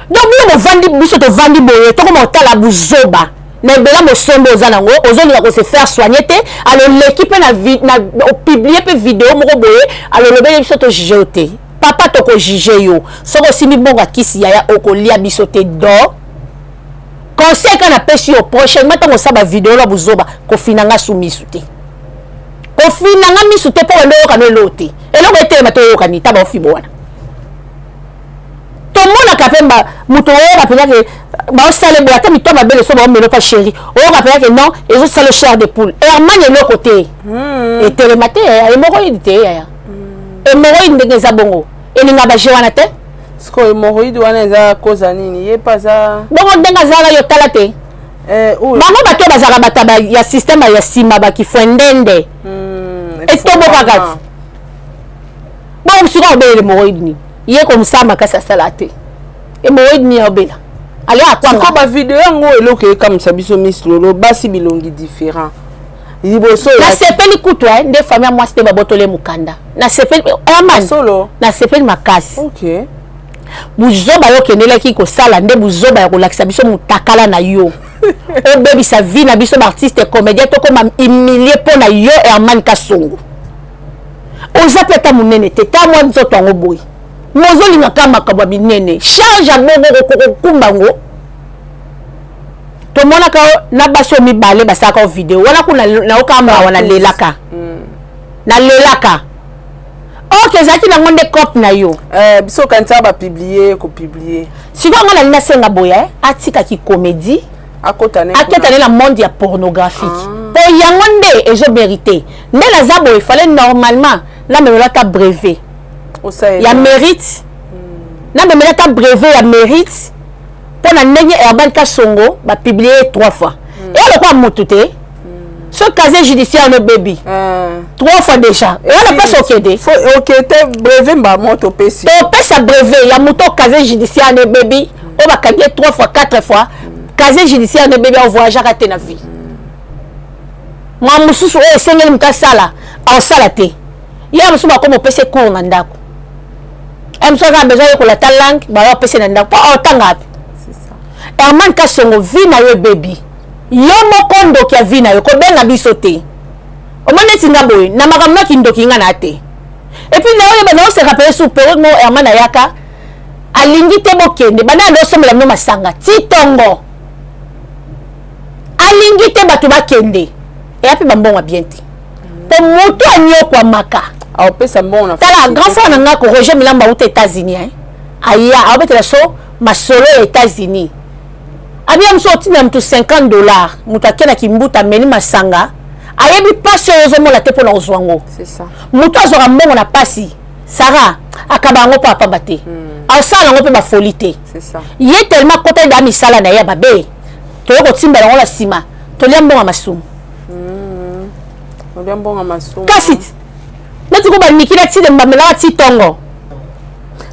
Donc bino bovandi, biso tovandi boye, tokoma kotala buzoba na ebela. Mosombo oza nango, ozolinga kose faire soigner te. Aloleki mpe na opublier mpe video moko boye, alolobeli biso tojuge yo te. Papa, tokojuge yo soki osimbi mbongo ya kisi. Yaya, okolia biso te. Do conseil ka napesi yo, prochainement ntango osala bavideo na buzoba, kofina nga su misu te, kofina nga misu te, mpo wende oyoka no eloko te. Eloko etelema te, oyokani ta baofibo wana. Tomonaka mpe moto oyoka mpenza ke baosala boye, ata mito mabele so baomela mpa chéri, oyoka mpenza ke non, ezosala chair de poule. Herman, eloko te etelema te, hémorroïde te yaya. Hémorroïde ndenge eza bongo, elinga baje wana te. Sikoyo hémorroïde wana eza koza nini? Ye mpe aza bongo ndenge azalaka, yo tala te. Bango bato oyo bazalaka bato ya système ya nsima, bakifwendende etobokaka ti bongo. Sikoyo obelele hémorroïde nini? Ye komosala makasi, asala te. Hémorroïde nini obela? Ale akwanga. Sikoyo bavideo yango, eloko ekamwisa biso, Miss Lolo, basi bilongi différent liboso. Nasepeli kutu nde famille ya mwasi te babotoli mokanda. Nasepeli, Herman. Solo. Nasepeli makasi. Buzoba yo okendelaki kosala nde buzoba ya kolakisa biso motakala na yo, obebisa vie na biso baartiste comédien, tokoma humilie mpo na yo. Herman Kasongo, oza mpe ata monene te, ta mwa nzoto yango boye, mozolinga kaka makambo ya minene. Charge ya bongo kokumba yango. Tomonaka na basi oyo mibale basalaka video wana kuna, nayoka mawa, nalelaka, nalelaka. Ok, ezalaki nango nde cope na yo. Biso okanisaka bapublier, kopublier. Sikoyo nga nalingi nasenga boye, atikaki comédie, akota ne na monde ya pornographique, mpo yango nde ezomérite. Nde naza boye, fallait normalement namemela ata brevet ya mérite, namemela ata brevet ya mérite mpo na ndenge Herman Kasongo bapublie trois fois. Eya lokola motu te, so casier judiciaire no bebi trois fois déjà, eya na place okende. Okete brevet mbamo topesi. Topesa brevet ya moto casier judiciaire no ebebi, oyo bakangi ye trois fois, quatre fois, casier judiciaire no ebebi, avoyageaka te na vie. Mwa mosusu oyo esengeli moto asala, aosala te. Ye mosusu bakoma opesa cours na ndako. Ye mosusu aza na besoin yekola ta langue, bayo apesa na ndako mpo aotanga ape. Herman Kasongo, vie na yo ebebi, yo moko ndoki ya vie na yo. Kobenga biso te. Omoni neti nga boye na makambo na kindoki, nga na te. Et puis naoyeba naoseka mpe su période moko Herman ayaka, alingi te bokende banda ande osombela bino masanga ti ntongo, alingi te bato bakende. Eya mpe bambongo ya bien te, mpo motu anyokwamaka. Aopesa mbongo na Tala grand frère na nga ko Roger Milamba, auta États-Unis, hein. Aya aobetela so masolo ya États-Unis, abiya mosu otinda motu 50 $, moto akendaki mbuta, ameni masanga, ayebi mpasi oyo ozomona te mpona kozwa yango. Motu azwaka mbongo na mpasi, Sara akaba yango mpo apamba te, asala yango mpe bafoli te. Ye tellement akota eda misala na ye ya mabe, toye kotimbela yango na nsima, tolia mbongo ya masumu. Olia mbongo ya masumu. Kasi neti ko baniki na tide bamelaka ti ntongo.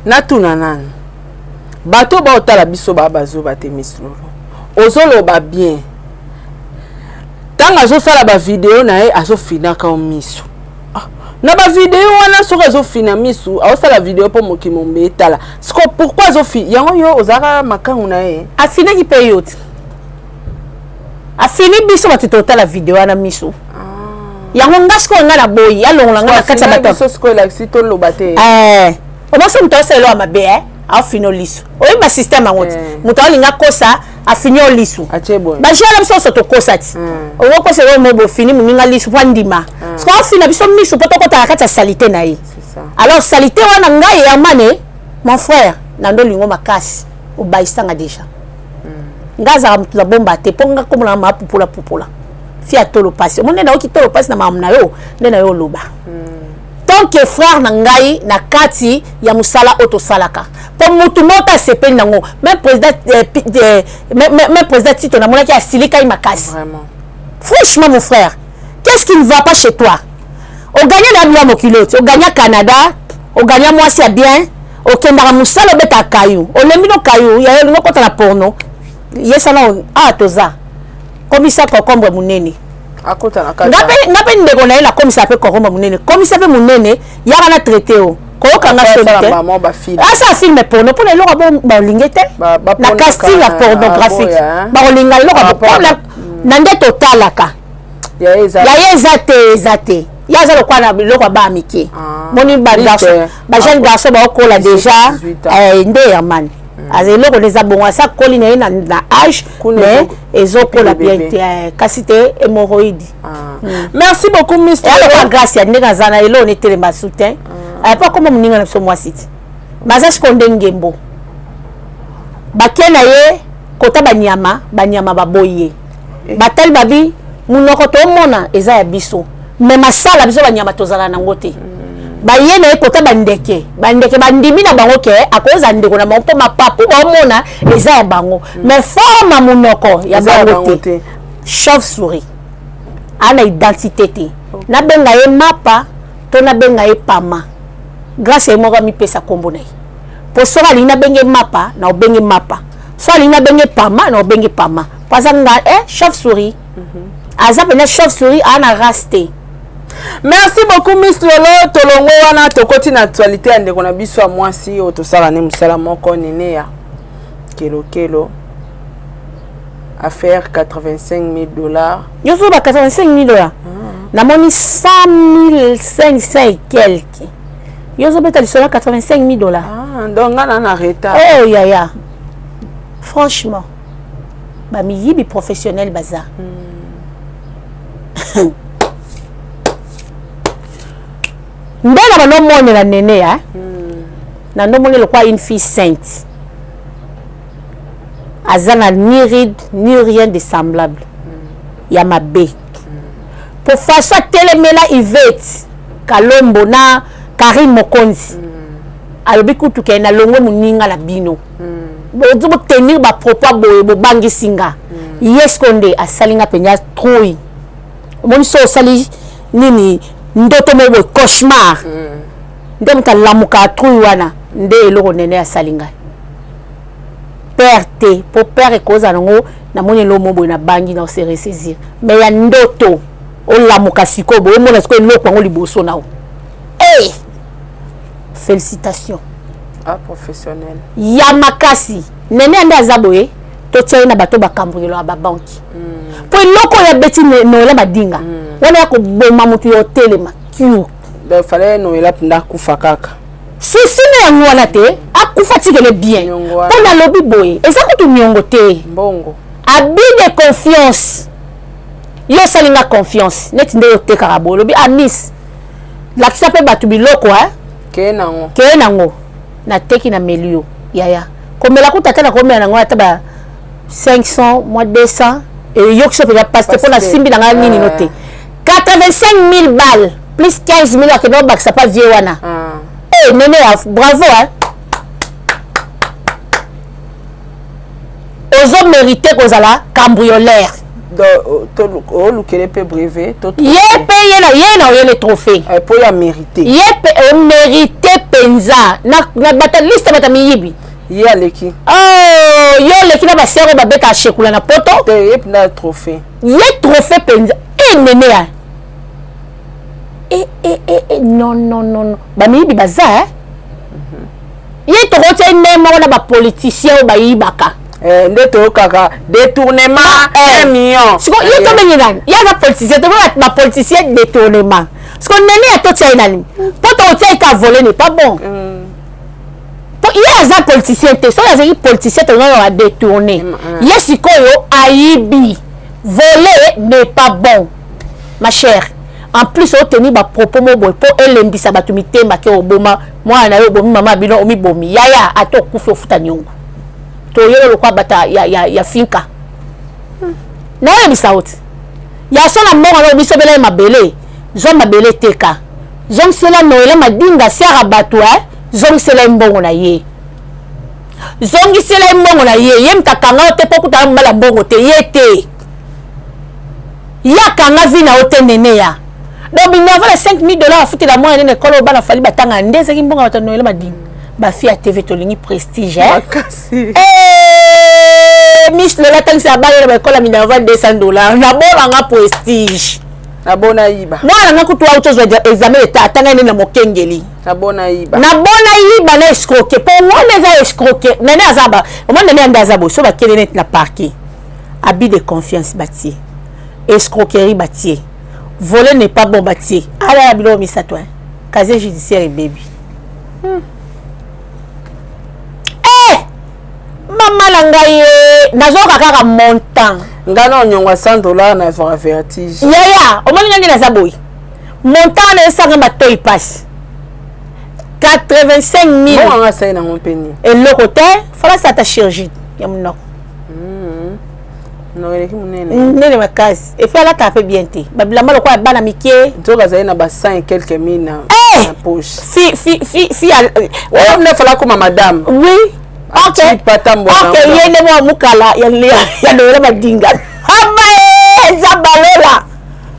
Natuna nani, bato baotala biso baa bazoba te. Miss Lolo, ozoloba bien. Ntango azosala bavideo na ye, azofinaka o miso. Ah, na bavideo wana, soki azofina misu, aosala video mpo mokili mombe etala. Siko pourquoi azofi yango? Yo ozalaka makangu na ye. Afinaki mpe yo te, afini biso bato totala video wana miso. Yango nga sikoyo nga na boyi alongola nga na kati ya bato. Biso sikoyo elakisi toloba te. Eh, omosi moto asala eloko ya mabe eh, afino lisu. Oyebi ba système yango ti. Eh. Moto alinga kosa afini yo lisu. Atie boye. Ba jeu na biso nyonso tokosa ti. Okokosa eloko moko bofini moninga lisu mpo andima. Sikoyo afina biso misu mpo tokota na kati ya salite na ye. C'est ça. Alors salite wana ngai Hermane, mon frère, na ndo lingo makasi obayisanga déjà. Nga azalaka moto na bomba te mpo nga komona ma pupola pupola. Fia tolo pasi. Omoni nde nayoki tolo pasi na makambo na yo, nde na yo oloba. Tant que frère na ngai na kati ya mosala oyo tosalaka. Po mutu moko asepeli nango. Même président même président Tito namonaki asilikai makasi. Vraiment. Franchement mon frère, qu'est-ce qui ne va pas chez toi? Ogagna na bila mokili oyo, ogagna Canada, ogagna mwasi ya bien, okendaka mosala obetaka kayu, olembi no kayu, ya yo olingi okota na porno. Yesana ah toza. Komisa concombre munene. Akota na kati. Nga pe ndeko na ye nakomisa pe concombre munene. Komisa pe munene, yaka na traité o. Koyoka nga soni te. Maman ba film. Asa film porno pona eloko bo balingi te. Ba Na casting ya pornographique. Ba Bakolinga eloko Ba bo pona na nde totalaka. Ya eza. Ya ye eza te, eza te. Ye aza lokola na biloko ya bana mike. Moni ba garçon, ba jeune garçon baokola déjà nde Herman. Aza eloko nde eza bongo, asa koli na ye na âge, mais ezokola bien te, kasi te hémorroïde. Merci beaucoup Miss. Ya lokola grâce ya ndenge aza na eloko ne telema soutien. Po akoma moninga na biso mwasi ti. Baza sikoyo nde ngembo. Bake na ye kota banyama, banyama baboyi ye. Batali babi munoko tomona eza ya biso. Mais masala biso banyama tozala nango te. Baye na ye kota bandeke, bandeke bandimi na bango ke akoza ndeko na bango mpo mapapu baomona eza ya bango. Mais forme munoko ya bango te. Chauve-souris ana identité te. Nabenga ye mapa to nabenga ye pama. Grâce ye moko amipesa kombo na ye. Po soki alingi nabenge mapa na obenge mapa. So alingi nabenge pama na obenge pama. Po aza nga chauve-souris. Aza pena chauve-souris ana race te. Merci beaucoup Miss Lolo, tolongo wana tokoti na actualité ya ndeko na biso ya mwasi oyo tosala ne mosala moko nene ya kelo kelo affaire 85 000 dollars. Yo ba 85 000 dollars. Namoni 100 500 et quelques. Yo zo beta lisolo 85 000 dollars. Ah, donc nga na retard. Oh yaya. Franchement, ba miyibi professionnel baza. Ndela ba no monela nene ya. Na no monela quoi une fille sainte. Aza na ni ride ni rien de semblable. Ya mabe. Pour façon telemela Yvette Kalombo na Karine Mokonzi. Alobi kutu ke na longwe muninga na bino. Bozo bo tenir ba propos boye bo bangisi nga. Yes konde asalinga penya trouille. Omoni so osali nini ndoto moko boye cauchemar. Nde moto alamuka trouille wana nde eloko nene asali ngai. Père te po père ekoza nango namoni eloko moko boye na bangi na se ressaisir. Mais ya ndoto olamuka sikoyo boye omona sikoyo eloko yango liboso na yo. Hey! Félicitations. Ah, professionnel. Ya makasi. Nene ande aza boye totia ye na bato bakambriola ya babanki. Po eloko ya beti Noëlla Badinga. Wana ya koboma motu ya otelema. Cure. Donc fallait Noëlla mpenza akufa kaka. Susi na yango wana te, akufa tikele bien. Po nalobi boye, eza kutu niongo te. Mbongo. Abus de confiance. Yo osali nga confiance, neti nde yo otekaka boye, olobi ah miss, lakisa pe bato biloko hein. Keye nango. Keye nango. Nateki na meli yo, yaya. Komela kuta ata na komela nango ata ba 500, moi 200, et yo kiso pena passe te pona simbi na nga nini no te. 85 000 balles plus 15 000 akende obakisa pa vieux wana. Eh nene ya bravo hein. Ozo mériter kozala cambrioleur. Donc olukele pe brevet to ye pe ye na ye na oyele trophée. Po ya mériter. Ye pe o mériter penza na bata liste bata miyibi. Ye aleki. Oh, yo aleki na ba sero ba beta shekula na poto. Te ye na trophée. Ye trophée penza. Eh nene ya. Eh eh eh eh non non non non. Ba miyibi baza hein. Ye tokotia nde moko na ba politiciens oyo bayibaka. Eh, nde toyokaka détournement 1 million. Siko ye tobengi nani? Ye aza politicien, tobengi bapoliticien détournement. Siko nene ya totia ye nani mpo tokotia ye ka voler n'est pas bon. Po ye aza politicien te. Soki azalaki politicien, tolingaka badétourne ye. Sikoyo ayibi, voler n'est pas bon, ma chère. En plus oteni bapropos mo boye mpo elembisa bato mitema ke oboma mwana na yo, obomi mama bino, omibomi. Yaya, ata okufi, ofuta niongo. Toyelo lokwa bata ya finka. Naoyebisa yo ti ya so na mbongo yango, biso bela ye mabele. Zwa mabele, teka, zongisela Noela Madinga siaka bato. E zongisela ye mbongo na ye, zongisela ye mbongo na ye. Ye moto akanga yo te mpo okutana mobali ya mbongo te. Ye te, ye akanga vi na yo te. Nene ya donc minerval ya 5000 $ afutela mwana nene ekolo. Bana fali batanga nde ezalaki mbongo ya bato ya Noela Madinga. Bafille ya TV, tolingi prestige. Makasi. Miss Lola atangisa bana na baekole ya minerval 200 $. Nabolanga prestige. Nabona yiba. Mwana nga kutu auti ozwa examen eta, atanga nde na mokengeli. Nabona yiba. Nabona yiba na escroquer, mpo wana eza escroquer. Nene aza ba omoni, nene nde aza boye. So bakende neti na parquet, abus de confiance batie, escroquerie batie, voler n'est pas bon batie. Ala ya biloko misato, casier judiciaire ebebi. Eh, mama na ngai ye, nazoyoka kaka montant. Nga na onyongo ya 100 $ na avoir vertige. Yaya, omoni nga nde naza boye, montant wana esanga matoi mpasi, 85 000. Bongo anga asali nango mpe nini? Eloko te, falasa ata chirurgie ya monoko. Monoko eleki monene. Nene makasi. Et puis alataka mpe bien te, babilamba lokola ya bana mike. Nzoka azali na ba 100 et quelques mille na Eh! na poche. Si si si si. Oyo nde fala koma madame. Oui, ok. Ok, ye nde mwa mokala ya Noela Madinga. Aba eza balola.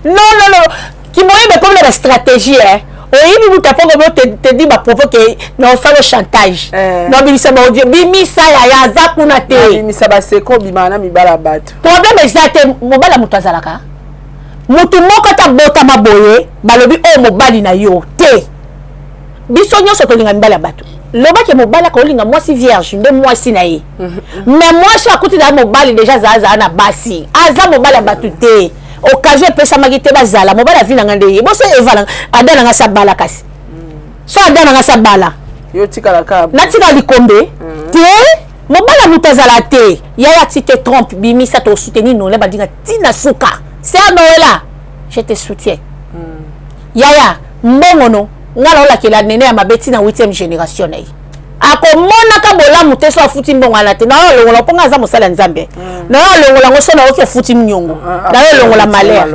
Non, non, non, kimoyebe ekomi na bastratégie. Eh, oyebi mutu apoko bo te di bapropos ke na osala chantage, na obimisa baaudio. Bimisa, yaya, aza kuna te. Bimisa baseko, obimaka na mibala ya bato. Problème eza te. Mobali ya moto azalaka motu moko ata botama boye, balobi oyo mobali na yo te. Biso nyonso tolinga mibali ya bato. Lobaki mobali akolinga mwasi vierge nde mwasi na ye, mais mwasi akuti na mobali déjà azalazala na basi, aza mobali ya bato te. Occasion epesamaki te bazala mobali. Avi na nga nde ye boso eva ada na nga sa bala, kasi so ada na nga sa bala. Yo tikala kaka. Natikala likombe te. Mobali ya moto azala te. Yaya, ti te trompe, bimisa. Tosoutenir Noela Badinga ntina suka. Sœur Noela, je te soutiens. Yaya, mbongo no nga naolakela nene ya mabe ntina 8e génération na ye akomonaka bolamu te. So afuti mbongo wana te, nayo alongola, mpo nga aza mosali ya Nzambe. Nayo alongola yango. So nayoki ofuti miongo, nayo elongola malheur,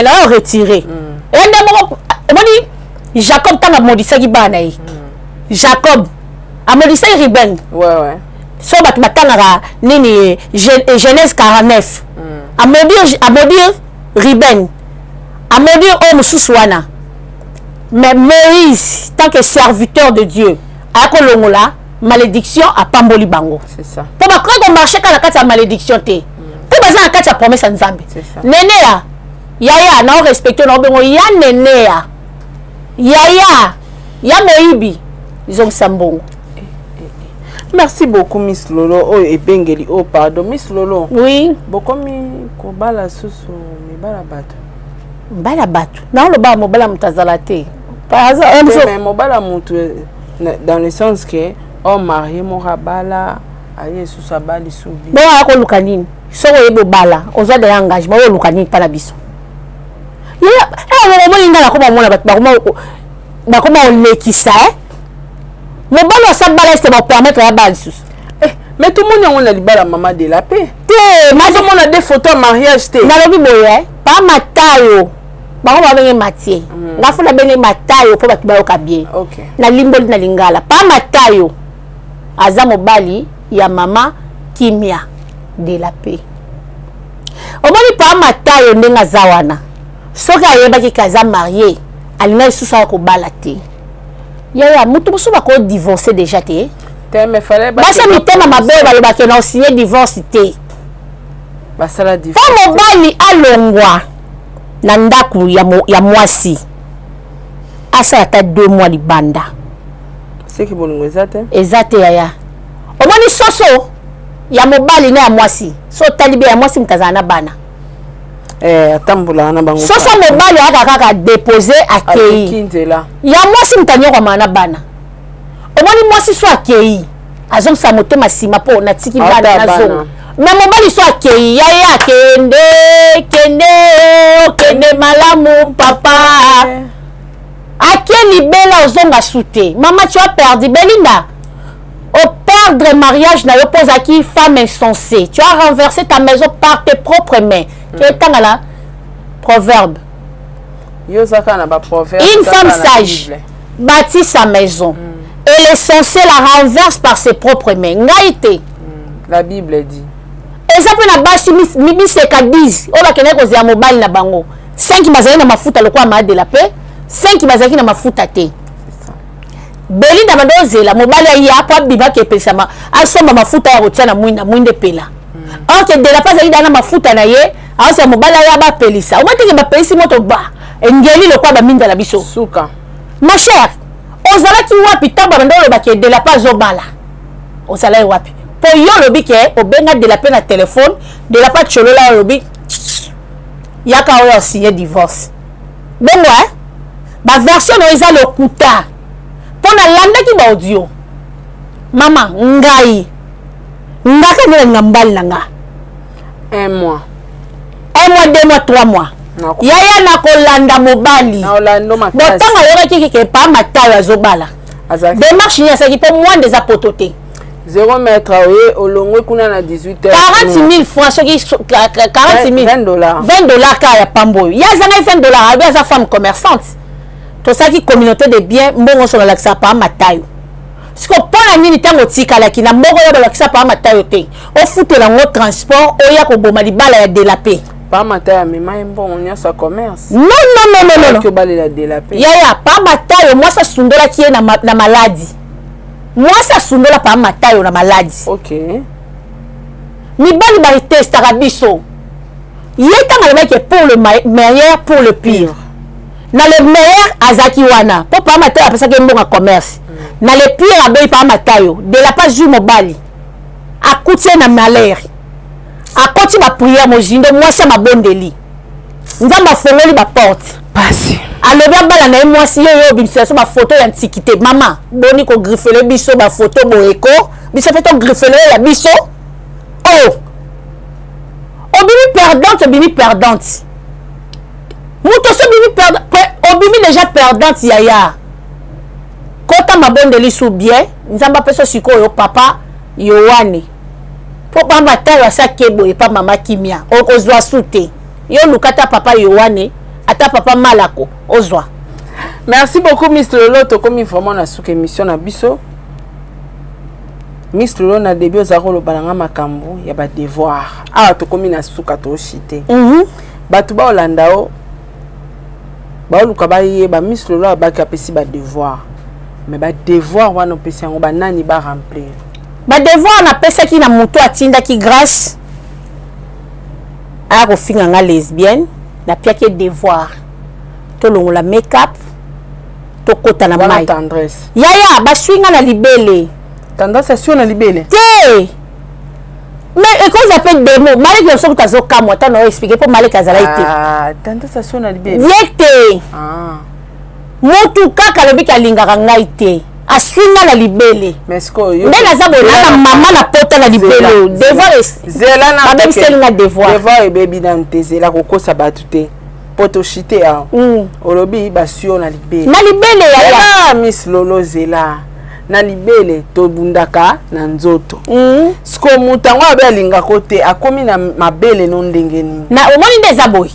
nayo retire ende moko. Omoni Jacob, ntango amodisaki bana na ye, Jacob amodisaki Ruben. So bato batangaka nini? Genèse 49. Amodire Ruben, amodire oyo mosusu wana. Mais Moïse, tant que serviteur de Dieu, aya kolongola malédiction, apamboli bango, mpo bakoki komarche kaka na kati ya malédiction te, mpo baza na kati ya promesse ya Nzambe. Nene ya yaya, na orespecte na obengo ya nene ya yaya ya moyibi, ezongisa mbongo. Merci beaucoup, Miss Lolo. Oyo ebengeli oyo, pardon, Miss Lolo. Oui. Bokomi kobala susu mibala bato? Mbala bato, naoloba mobala moto azala te. Mobala motu dans le sens que homme marié moko abala, aye lisusu abali subi. Bongo aya koluka nini? Soki oyebi obala, ozwa deya engagement, oyo oluka nini mpa na biso? Omoni nga nakoma omona bato bakoma olekisa. Mobali asabala, est-ce bapermettre ya bala lisusu? Mais tomoni yango na libala mama de la paix. Te. Nazomona des photos ya mariage te. Nalobi boye, pa Matayo, bango babenge Matie, nga fo nabenge Matayo mpo bato bayoka bien. Nalimboli na lingala, pa Matayo aza mobali ya mama Kimia de la Paix. Omoni pa Matayo ndenge aza wana, soki ayebaki ke aza marie, alinga lisusu aya kobala te. Yaya, moto mosusu bakodivorce déjà te. Basi mitema mabe oyo balobaki na osigne divorce te. Mpo mobali alongwa na ndako ya mwasi, asala ata 2 mois libanda. Seki bolingo eza te. Eza te, yaya. Omoni soso. Ya mobali na ya mwasi, so otali be, ya mwasi moto azala na bana. Eh, atambolaka na bango. Soso mobali ayaka kaka dépose, akei. Nzela. Ya mwasi moto anyokwamaka na bana. Omoni, mwasi so akei, azongisa motema nsima mpo natiki bana, nazonga. Me mobali so akei, yaya, akende, kende, okende malamu papa, ake libela, ozonga su te. Mama, tu as perdu. Belinda, operdre mariage na yo mpo ozalaki femme insensée. Tu as renversé ta maison par tes propres mains. Ketanga na proverbe. Yo oza kaka na baproverbe. Une femme sage bâtit sa maison et l'insensée la renverse par ses propres mains. Ngai te. La Bible dit. Eza mpe na basi miseka 10 oyo bakendaki kozela mobali na bango, 5 bazali na mafuta lokola maadela, mpe 5 bazalaki na mafuta te. Belinda bando ozela mobali aya po abimaki, epesama, asomba mafuta ya kotia na mwinda, mwinda epela. Or que Dela mpe azalaki daa na mafuta na ye, aosela mobali aya bapelisa. Omoi teke bapelisi moto ba engeli lokola baminda na biso. Suka. Ma chère, ozalaki wapi ntango babanda olobaki Dela mpe azobala? Ozalaki wapi? Mpo yo olobi ke obenga Dela mpe na telefone, Dela mpe acolola, olobi yaka oyo asigne divorce. Bongo eh? Baversion na yo eza lokuta, mpo nalandaki baaudio. Mama, ngai ngaka nde nalinga mobali na nga. Un mois. Un mois, 2 mois, 3 mois, yaya, nakolanda mobali. Bon, ntango ayokaki keke pa Matayo azobala, démarche nini asalaki? Mpo mwanda eza poto te. 0 mètre, oye olongwe kuna na 18 40 000 francs, soki 40 000. 20 dollars. 20 dollars kaka ya pambo oyo ye azangai 20 dollars. Abi aza femme commerçante, tosalaki communauté de bien, mbongo nyonso nalakisaka pa Matayo. Siko mpo na nini ntango otikalaki na mbongo oyo balakisa pa Matayo te, ofutela yango transport, oya koboma libala ya Delape? Pa Matayo amema ye mbongo nyonso ya commerce. Non, non, non, non, non. Obalela Delape. Yaya, pa Matayo, mwasi asundolaki ye na maladi. Mwasi asundola pa Matayo na maladi. Mibali batestaka biso. Ye ntango alobaki pour le meilleur, pour le pire, na le meilleur azalaki wana mpo pa Matayo apesaki mbongo ya commerce. Na le pire aboyi pa Matayo. De la pa zwi mobali, akuti ye na malheur, akoti baprière mozindo, mwasi ya mabondeli, Nzambe afongoli baporte. Pasi. Alobi abala na ye mwasi. Yo yo obimisela so bafoto ya ntiki te. Mama, boni kogriffele biso bafoto boyeko, biso mpe togriffele oyo ya biso. O obimi perdante, obimi perdante. Moto so obimi obimi déjà perdante. Yaya, kota mabondeli su bien, Nzambe apesa sikoyo papa Yohane, mpo pamba tayo asaki boye pa mama kimia, okozwa su te. Yo luka ata papa Yohane, ata papa Malako, ozwa. Merci beaucoup, Miss Lolo. Tokomi vraiment na suka émission na biso. Miss Lolo, na début ozala koloba na nga makambo ya badevoir. Awa tokomi na suka, toshite. Bato baolanda o baoluka bayeba Miss Lolo abaki apesi badevoir, mais badevoir wana opesi yango banani baremplir? Badevoir napesaki na moto atindaki Grâce aya kofinga nga lesbienne. Napiaki devoir: tolongola make-up, tokɔta na mai. Tendresse. Yaya, baswi nga na libele. Tendresse aswi na libele? Te, mais ekoza mpe demo Maleki na biso kuta azokamwa ntango na oexpliquer, mpo Maleki azalaki te. Tendresse aswi na libele? Ye te. Motu kaka alobiki alingaka ngai te, aswi nga na libele. Nde naza boye na mama na pota na libele oyo. Devoir babebiseli nga devoir. Devoir ebebi nanu te. Zela, kokosa bato te po toshite awa. Olobi baswi yo na libele. Na libele, yaya. Miss Lolo, zela. Na libele tobundaka na nzoto. Siko moto yango abe alingako te, akomi na mabele no ndenge nini? Na omoni nde eza boye,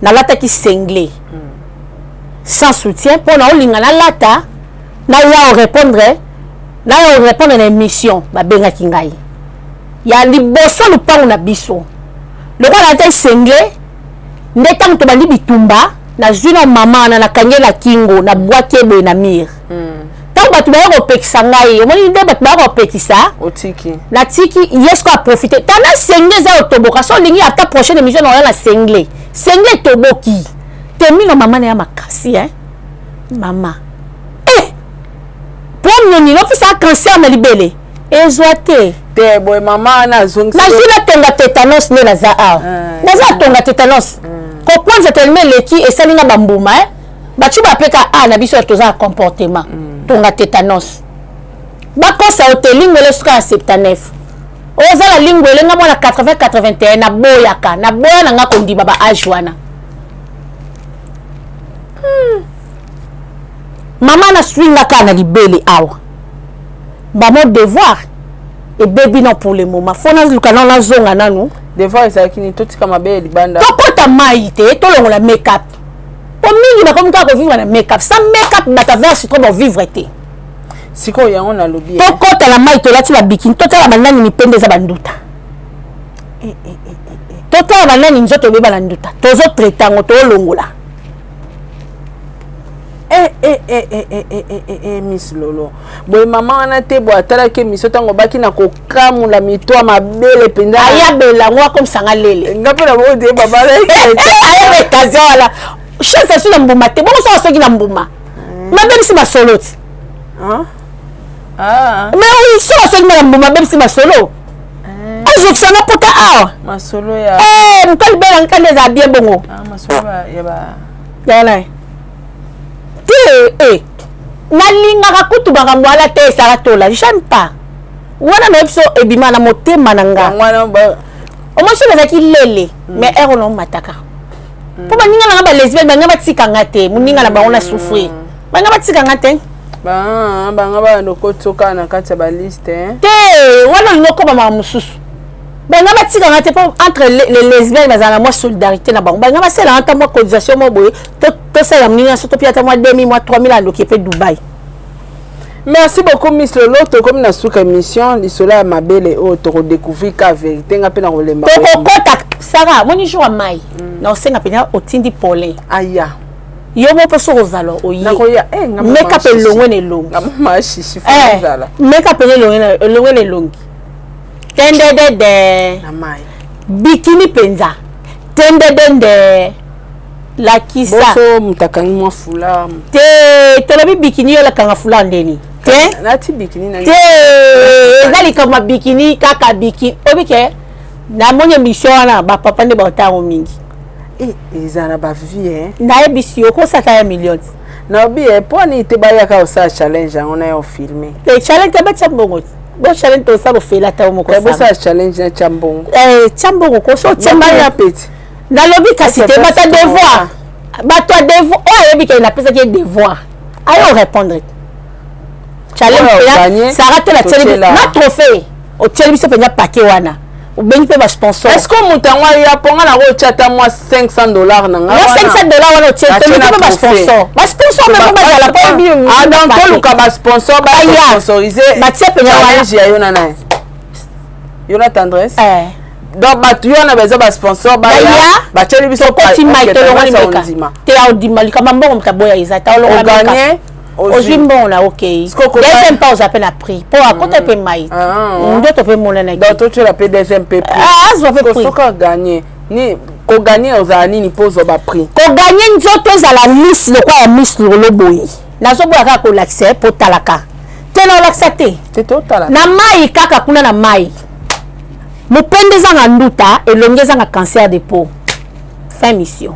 nalataki singlet sans soutien mpo na olinga nalata, naya orépondre, naya orépondre na émission babengaki ngai ya liboso lupangu na biso. Lokola nalataki singlet nde ntango tobandi bitumba, nazwi na mama wana, nakangi na kingo, nabwaki ye boye na mire. Ntango bato baya kopekisa ngai, omoni nde bato baya kopekisa. Otiki. Natiki ye. Siko aprofite tala singlet eza otoboka. So olingi, ata prochaine émission na oya na singlet. Singlet etoboki temino mama na ya makasi, eh? Mama, eh! Po nini opesaka cancer na libele ezwa te? Te boye mama wana azongisi. Nazwi natonga tétanos nde naza awa. Naza atonga tétanos. Kokwanza telema eleki esali nga bambuma eh? Bato bapeka a na biso toza na comportement. Tonga tétanos. Bakosa yo te, lingwele suka ya 79. Oza na lingwele, nga mwana 80 81 naboyaka, naboya na nga kondima ba age wana. Mama naswi nga kaka na libele awa. Bamo devoir ebebi non pour le moment. Fo naluka nano nazonga nanu. Devoir ezalaki nini? Totika mabele libanda. Tokɔta mai te, tolongola make-up. Po mingi bakomi kaka kovivre na make-up. Sans make-up bato averse trop bovivre te. Sikoyo yango nalobi. Tokɔta na mai, tolati babikini, totala banani mipende eza banduta. Totala banani nzoto ebeba na nduta. Tozotraite yango, toolongola. Eh, eh, eh, eh, eh, eh, eh, eh, eh, Miss Lolo boye mama wana te boye atalaki émission ntango obaki na kokamula mito mabele mpenza. Ayabela yango akomisanga lele. Nga mpe na bongo te mama. Ayeba occasion wana, chance asu na mbuma te. Bongo soka soki na mbuma mabebisi masolo ti. Mais soka soki na mbuma mabebisi masolo, azokisanga pota awa. Masolo ya mokali bela nkandi ezala bien bongo. Masolo ya ba yana te e nalingaka kutu makambo wana te. Esala tola, j'aime pas wana. Nayebi so ebima na motema na nga. Omoi soki nazalaki lele, mais ere wana omataka mpo baninga na nga balesbienne baninga batika nga te. Moninga na bango na souffrir, baninga batika nga te. Banga bana okotoka na kati ya baliste. Te, wana olingi okoma makambo mosusu. Balinga batika nga te mpo entre les lesbiennes bazala na mwa solidarité na bango. Balinga basalelanga ata mwa cotisation moko boye, tosalela moninga nyonso, topia ata mwa 2000, mwa 3000, andoki epe Dubai. Merci beaucoup, Miss Lolo. Tokomi na suka émission lisolo ya mabele oyo. Tokodécouvrir ka vérité, nga mpe na kolemba. Tokokota Sara moni jour ya mai na osenga mpenza otindi Paulin. Aya. Yo mo mpe soki ozala oye makeup elongwe na elongi. Mashishi. Makeup elongwe na elongi, tendedede. Na mai. Bikini mpenza, tendedende, lakisa. Boso moto akangi mwa foulard. Te, tolobi bikini, yo olakanga foulard ndeni te? Nati bikini na te, eza likambo ya bikini kaka bikini. Oyebi ke namoni émission wana, bapapa nde baotango mingi. Eza na bavie. Nayebisi yo, okosaka ya million ti. Naobi mpo nini te bayaka kosala challenge yango na yo filme? Te, challenge te, batia mbongo ti. Bo challenge tosala ofela ata yo moko. Bosala challenge na tia mbongo. Tia mbongo koso otia. Mbaya peti. Nalobi kasi te, bato ya devoir, bato ya devoir oyo ayebi ke napesaki ye devoir, ayo répondre challenge. Sara te, natieli na trophée, otieli biso mpenza paquet wana, obengi mpe basponsor. Est ce que moto yango aya mponga nango otya ata mwa 500 $ na nga? Mwa 500 $ wana otie, toluki mpe basponsor, basponsor mpe bazala mpo. Ah, donc toluka basponsor basponsorize. Batie mpenza wana. Challenge ya yo na naye, yo na Tendresse. Donc bato yo wana baza basponsor, batieli biso. Tokoti mai, tolongoli mbeka te, aodima likambo mbongo, moto aboya eza ta olongola. Ozwi mbongo na okei, deuxième pas oza mpe na prix mpo akota mpe mai, ndoto mpe monanaki. Donc totyela mpe deuxième mpe prix. Azwa mpe prix. Soki aganye ni koganye, ozala nini mpo ozwa baprix? Koganye, nzoto ezala lisse lokola ya Miss Lolo boye. Nazoboya kaka kolakisa mpo talaka te, na olakisa te. Te, totala. Na mai kaka kuna na mai, mopende ezanga nduta, elongi ezanga cancer de peau. Fin mission.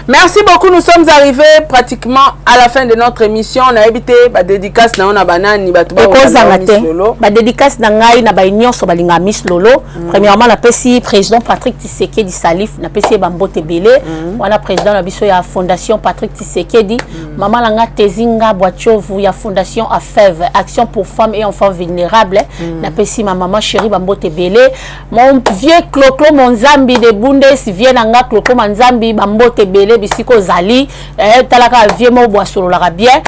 Merci beaucoup, nous sommes arrivés pratiquement à la fin de notre émission. On a évité ba dédicace na ona banani bato. Ekozanga te, badédicace na ngai na bai nyonso balingaka Miss Lolo. Premièrement, napesi président Patrick Tisekedi Salif, napesi ye bambote ebele. Wana président na biso ya fondation Patrick Tisekedi. Mama na nga Tezinga Bwatiovu ya fondation AFEV, Action pour femmes et enfants vulnérables, napesi ma mama chérie bambote ebele. Mon vieux Cloclo Monzambi de Bundes, vieux na nga Cloclo Manzambi, bambote ebele bisika ozali. Talaka vieux moko bo asololaka bien,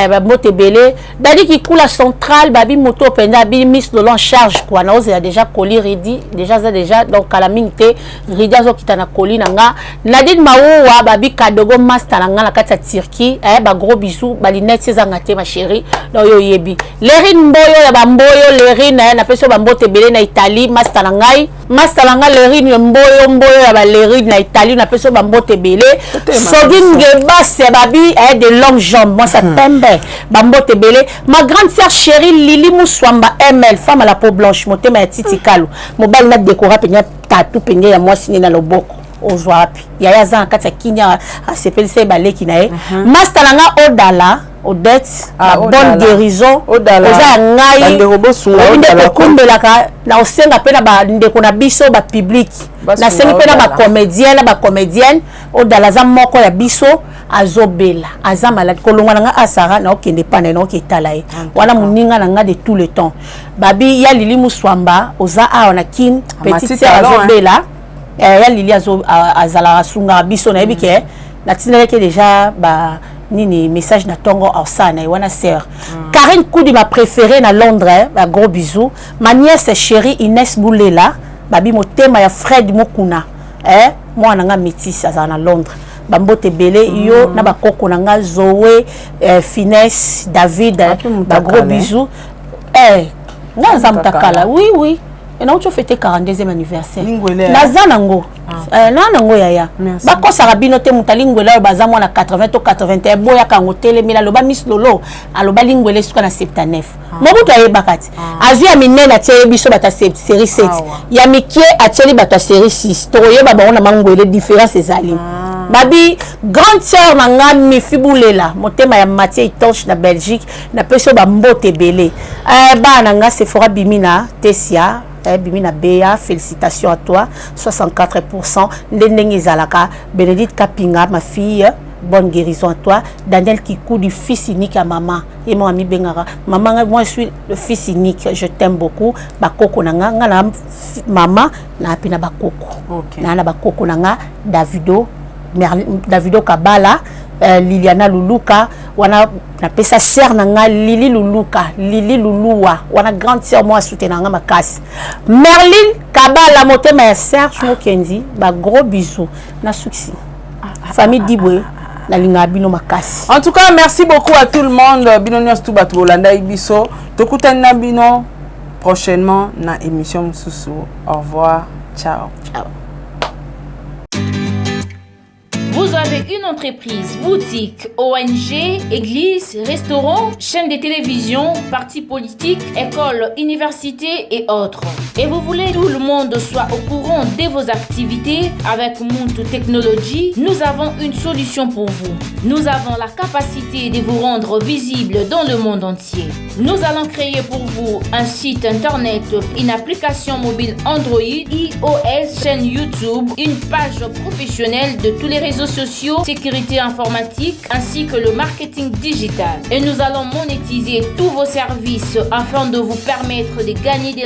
bambote ebele. Dadi Kikula central, babi moto mpenza abi Miss Lolo en charge quoi. Naozela déjà colis ridi déjà, aza déjà, donc kala mingi te ridi azokita na colis na nga. Nadine Mauwa, babi Kadogo master na nga na kati ya Turquie, bagros bisous, balinete ezanga te, ma chérie. Donc oyo oyebi Lerine Mboyo ya bamboyo Lerine, napesi yo bambote ebele na Italie, master na ngai, master na nga Lerine Mboyo, Mboyo ya balerine na Italie, napesi yo bambote ebele. Soki Ngebase babi eh, de longue jambe, mwasi ya pembe, bambote ebele. Ma grande sœur chérie Lili Muswamba ML, femme à la peau blanche, motema ya Titi Kalu, mobali na dekora mpenza tatu penge ya mwasi ne na loboko. Ozwa wapi? Yaya aza na kati ya Kinya, asepelisa ye baleki na ye. Master na nga Odala Odette, Ah, ba bonne Odala. guérison. Odala. Oza ya ngai. Bandeko bosunga Oyebi nde Odala ko. tokumbelaka na osenga mpe na bandeko na biso bapublic. Basunga Nasengi mpe na Odala. bacomédien na bacomédienne. Odala aza moko ya biso, azobela, aza malade. Kolongwa na nga asara naokende epa na ye, naoke etala ye wana, moninga na nga de tout le temps. Babi ya Lili Muswamba, oza awa na Kin, petite sœur. Talon, hein. Azobela. Ya Lili azalaka, asungaka biso. Nayebi ke natindalaki déjà ba nini message na ntongo, aosala na ye wana. Sœur Karine Kudi, ma préférée na Londres, eh, ba gros bisous. Ma nièce chérie Inès Bulela, babi motema ya Fred Mokuna, eh, mwana na nga métis azala na Londres, bambote ebele. Yo na bakoko na nga Zoé, eh, Finesse, David, eh, Api ba gros mutakala, eh. bisous. Eh, nga naza Mutakala. mutakala, oui. Nauti ofêter 42e anniversaire. Lingwele, eh? Naza nango. Eh, na nango yaya. Merci. Bakosaka bino te. Moto alingwele oyo baza mwana 80 to 81, boyaka yango. Telemela, aloba Miss Lolo, aloba lingwele suka na 79. Mobutu ayebaka ti azwi ya minene, atieli biso bato ya série 7. Awa. Ya mike atieli bato ya série 6. Tokoyeba bango na mangwele, différence ezali. Babi grande sœur na nga Mifi Bulela, motema ya Mathieu Itorche na Belgique, napesi oyo bambote ebele. Eh, bana na nga Sephora, bimi na Tesia, eh, bimi na Beya, félicitations à toi, 64 nde ndenge ezalaka. Bénédicte Kapinga, ma fille, bonne guérison à toi. Daniel Kikoudi, fils unique à maman, ye mo amibengaka mama ngai, moi je suis le fils unique, je t'aime beaucoup. Bakoko na nga, nga na mama na mpe na bakoko. Na bakoko na nga Davido, Davido Kabala, Liliana Luluka wana. Napesa sœur na nga Lili Luluka, Lili Luluwa wana, grande sœur mo asoutenir nga makasi. Merlin Kabala, motema ya Serge Mokendi, bagros bisous na suksi. Famille Dibwe, nalingaka bino makasi. En tout cas, merci beaucoup à tout le monde. Bino nyonso tu bato bolanda biso, tokutani na bino prochainement na émission mosusu. Au revoir, ciao. Ciao. Vous avez une entreprise, boutique, ONG, église, restaurant, chaîne de télévision, parti politique, école, université et autres. Et vous voulez que tout le monde soit au courant de vos activités? Avec Muntu Technology, nous avons une solution pour vous. Nous avons la capacité de vous rendre visible dans le monde entier. Nous allons créer pour vous un site internet, une application mobile Android, iOS, chaîne YouTube, une page professionnelle de tous les réseaux sociaux, sécurité informatique, ainsi que le marketing digital. Et nous allons monétiser tous vos services afin de vous permettre de gagner de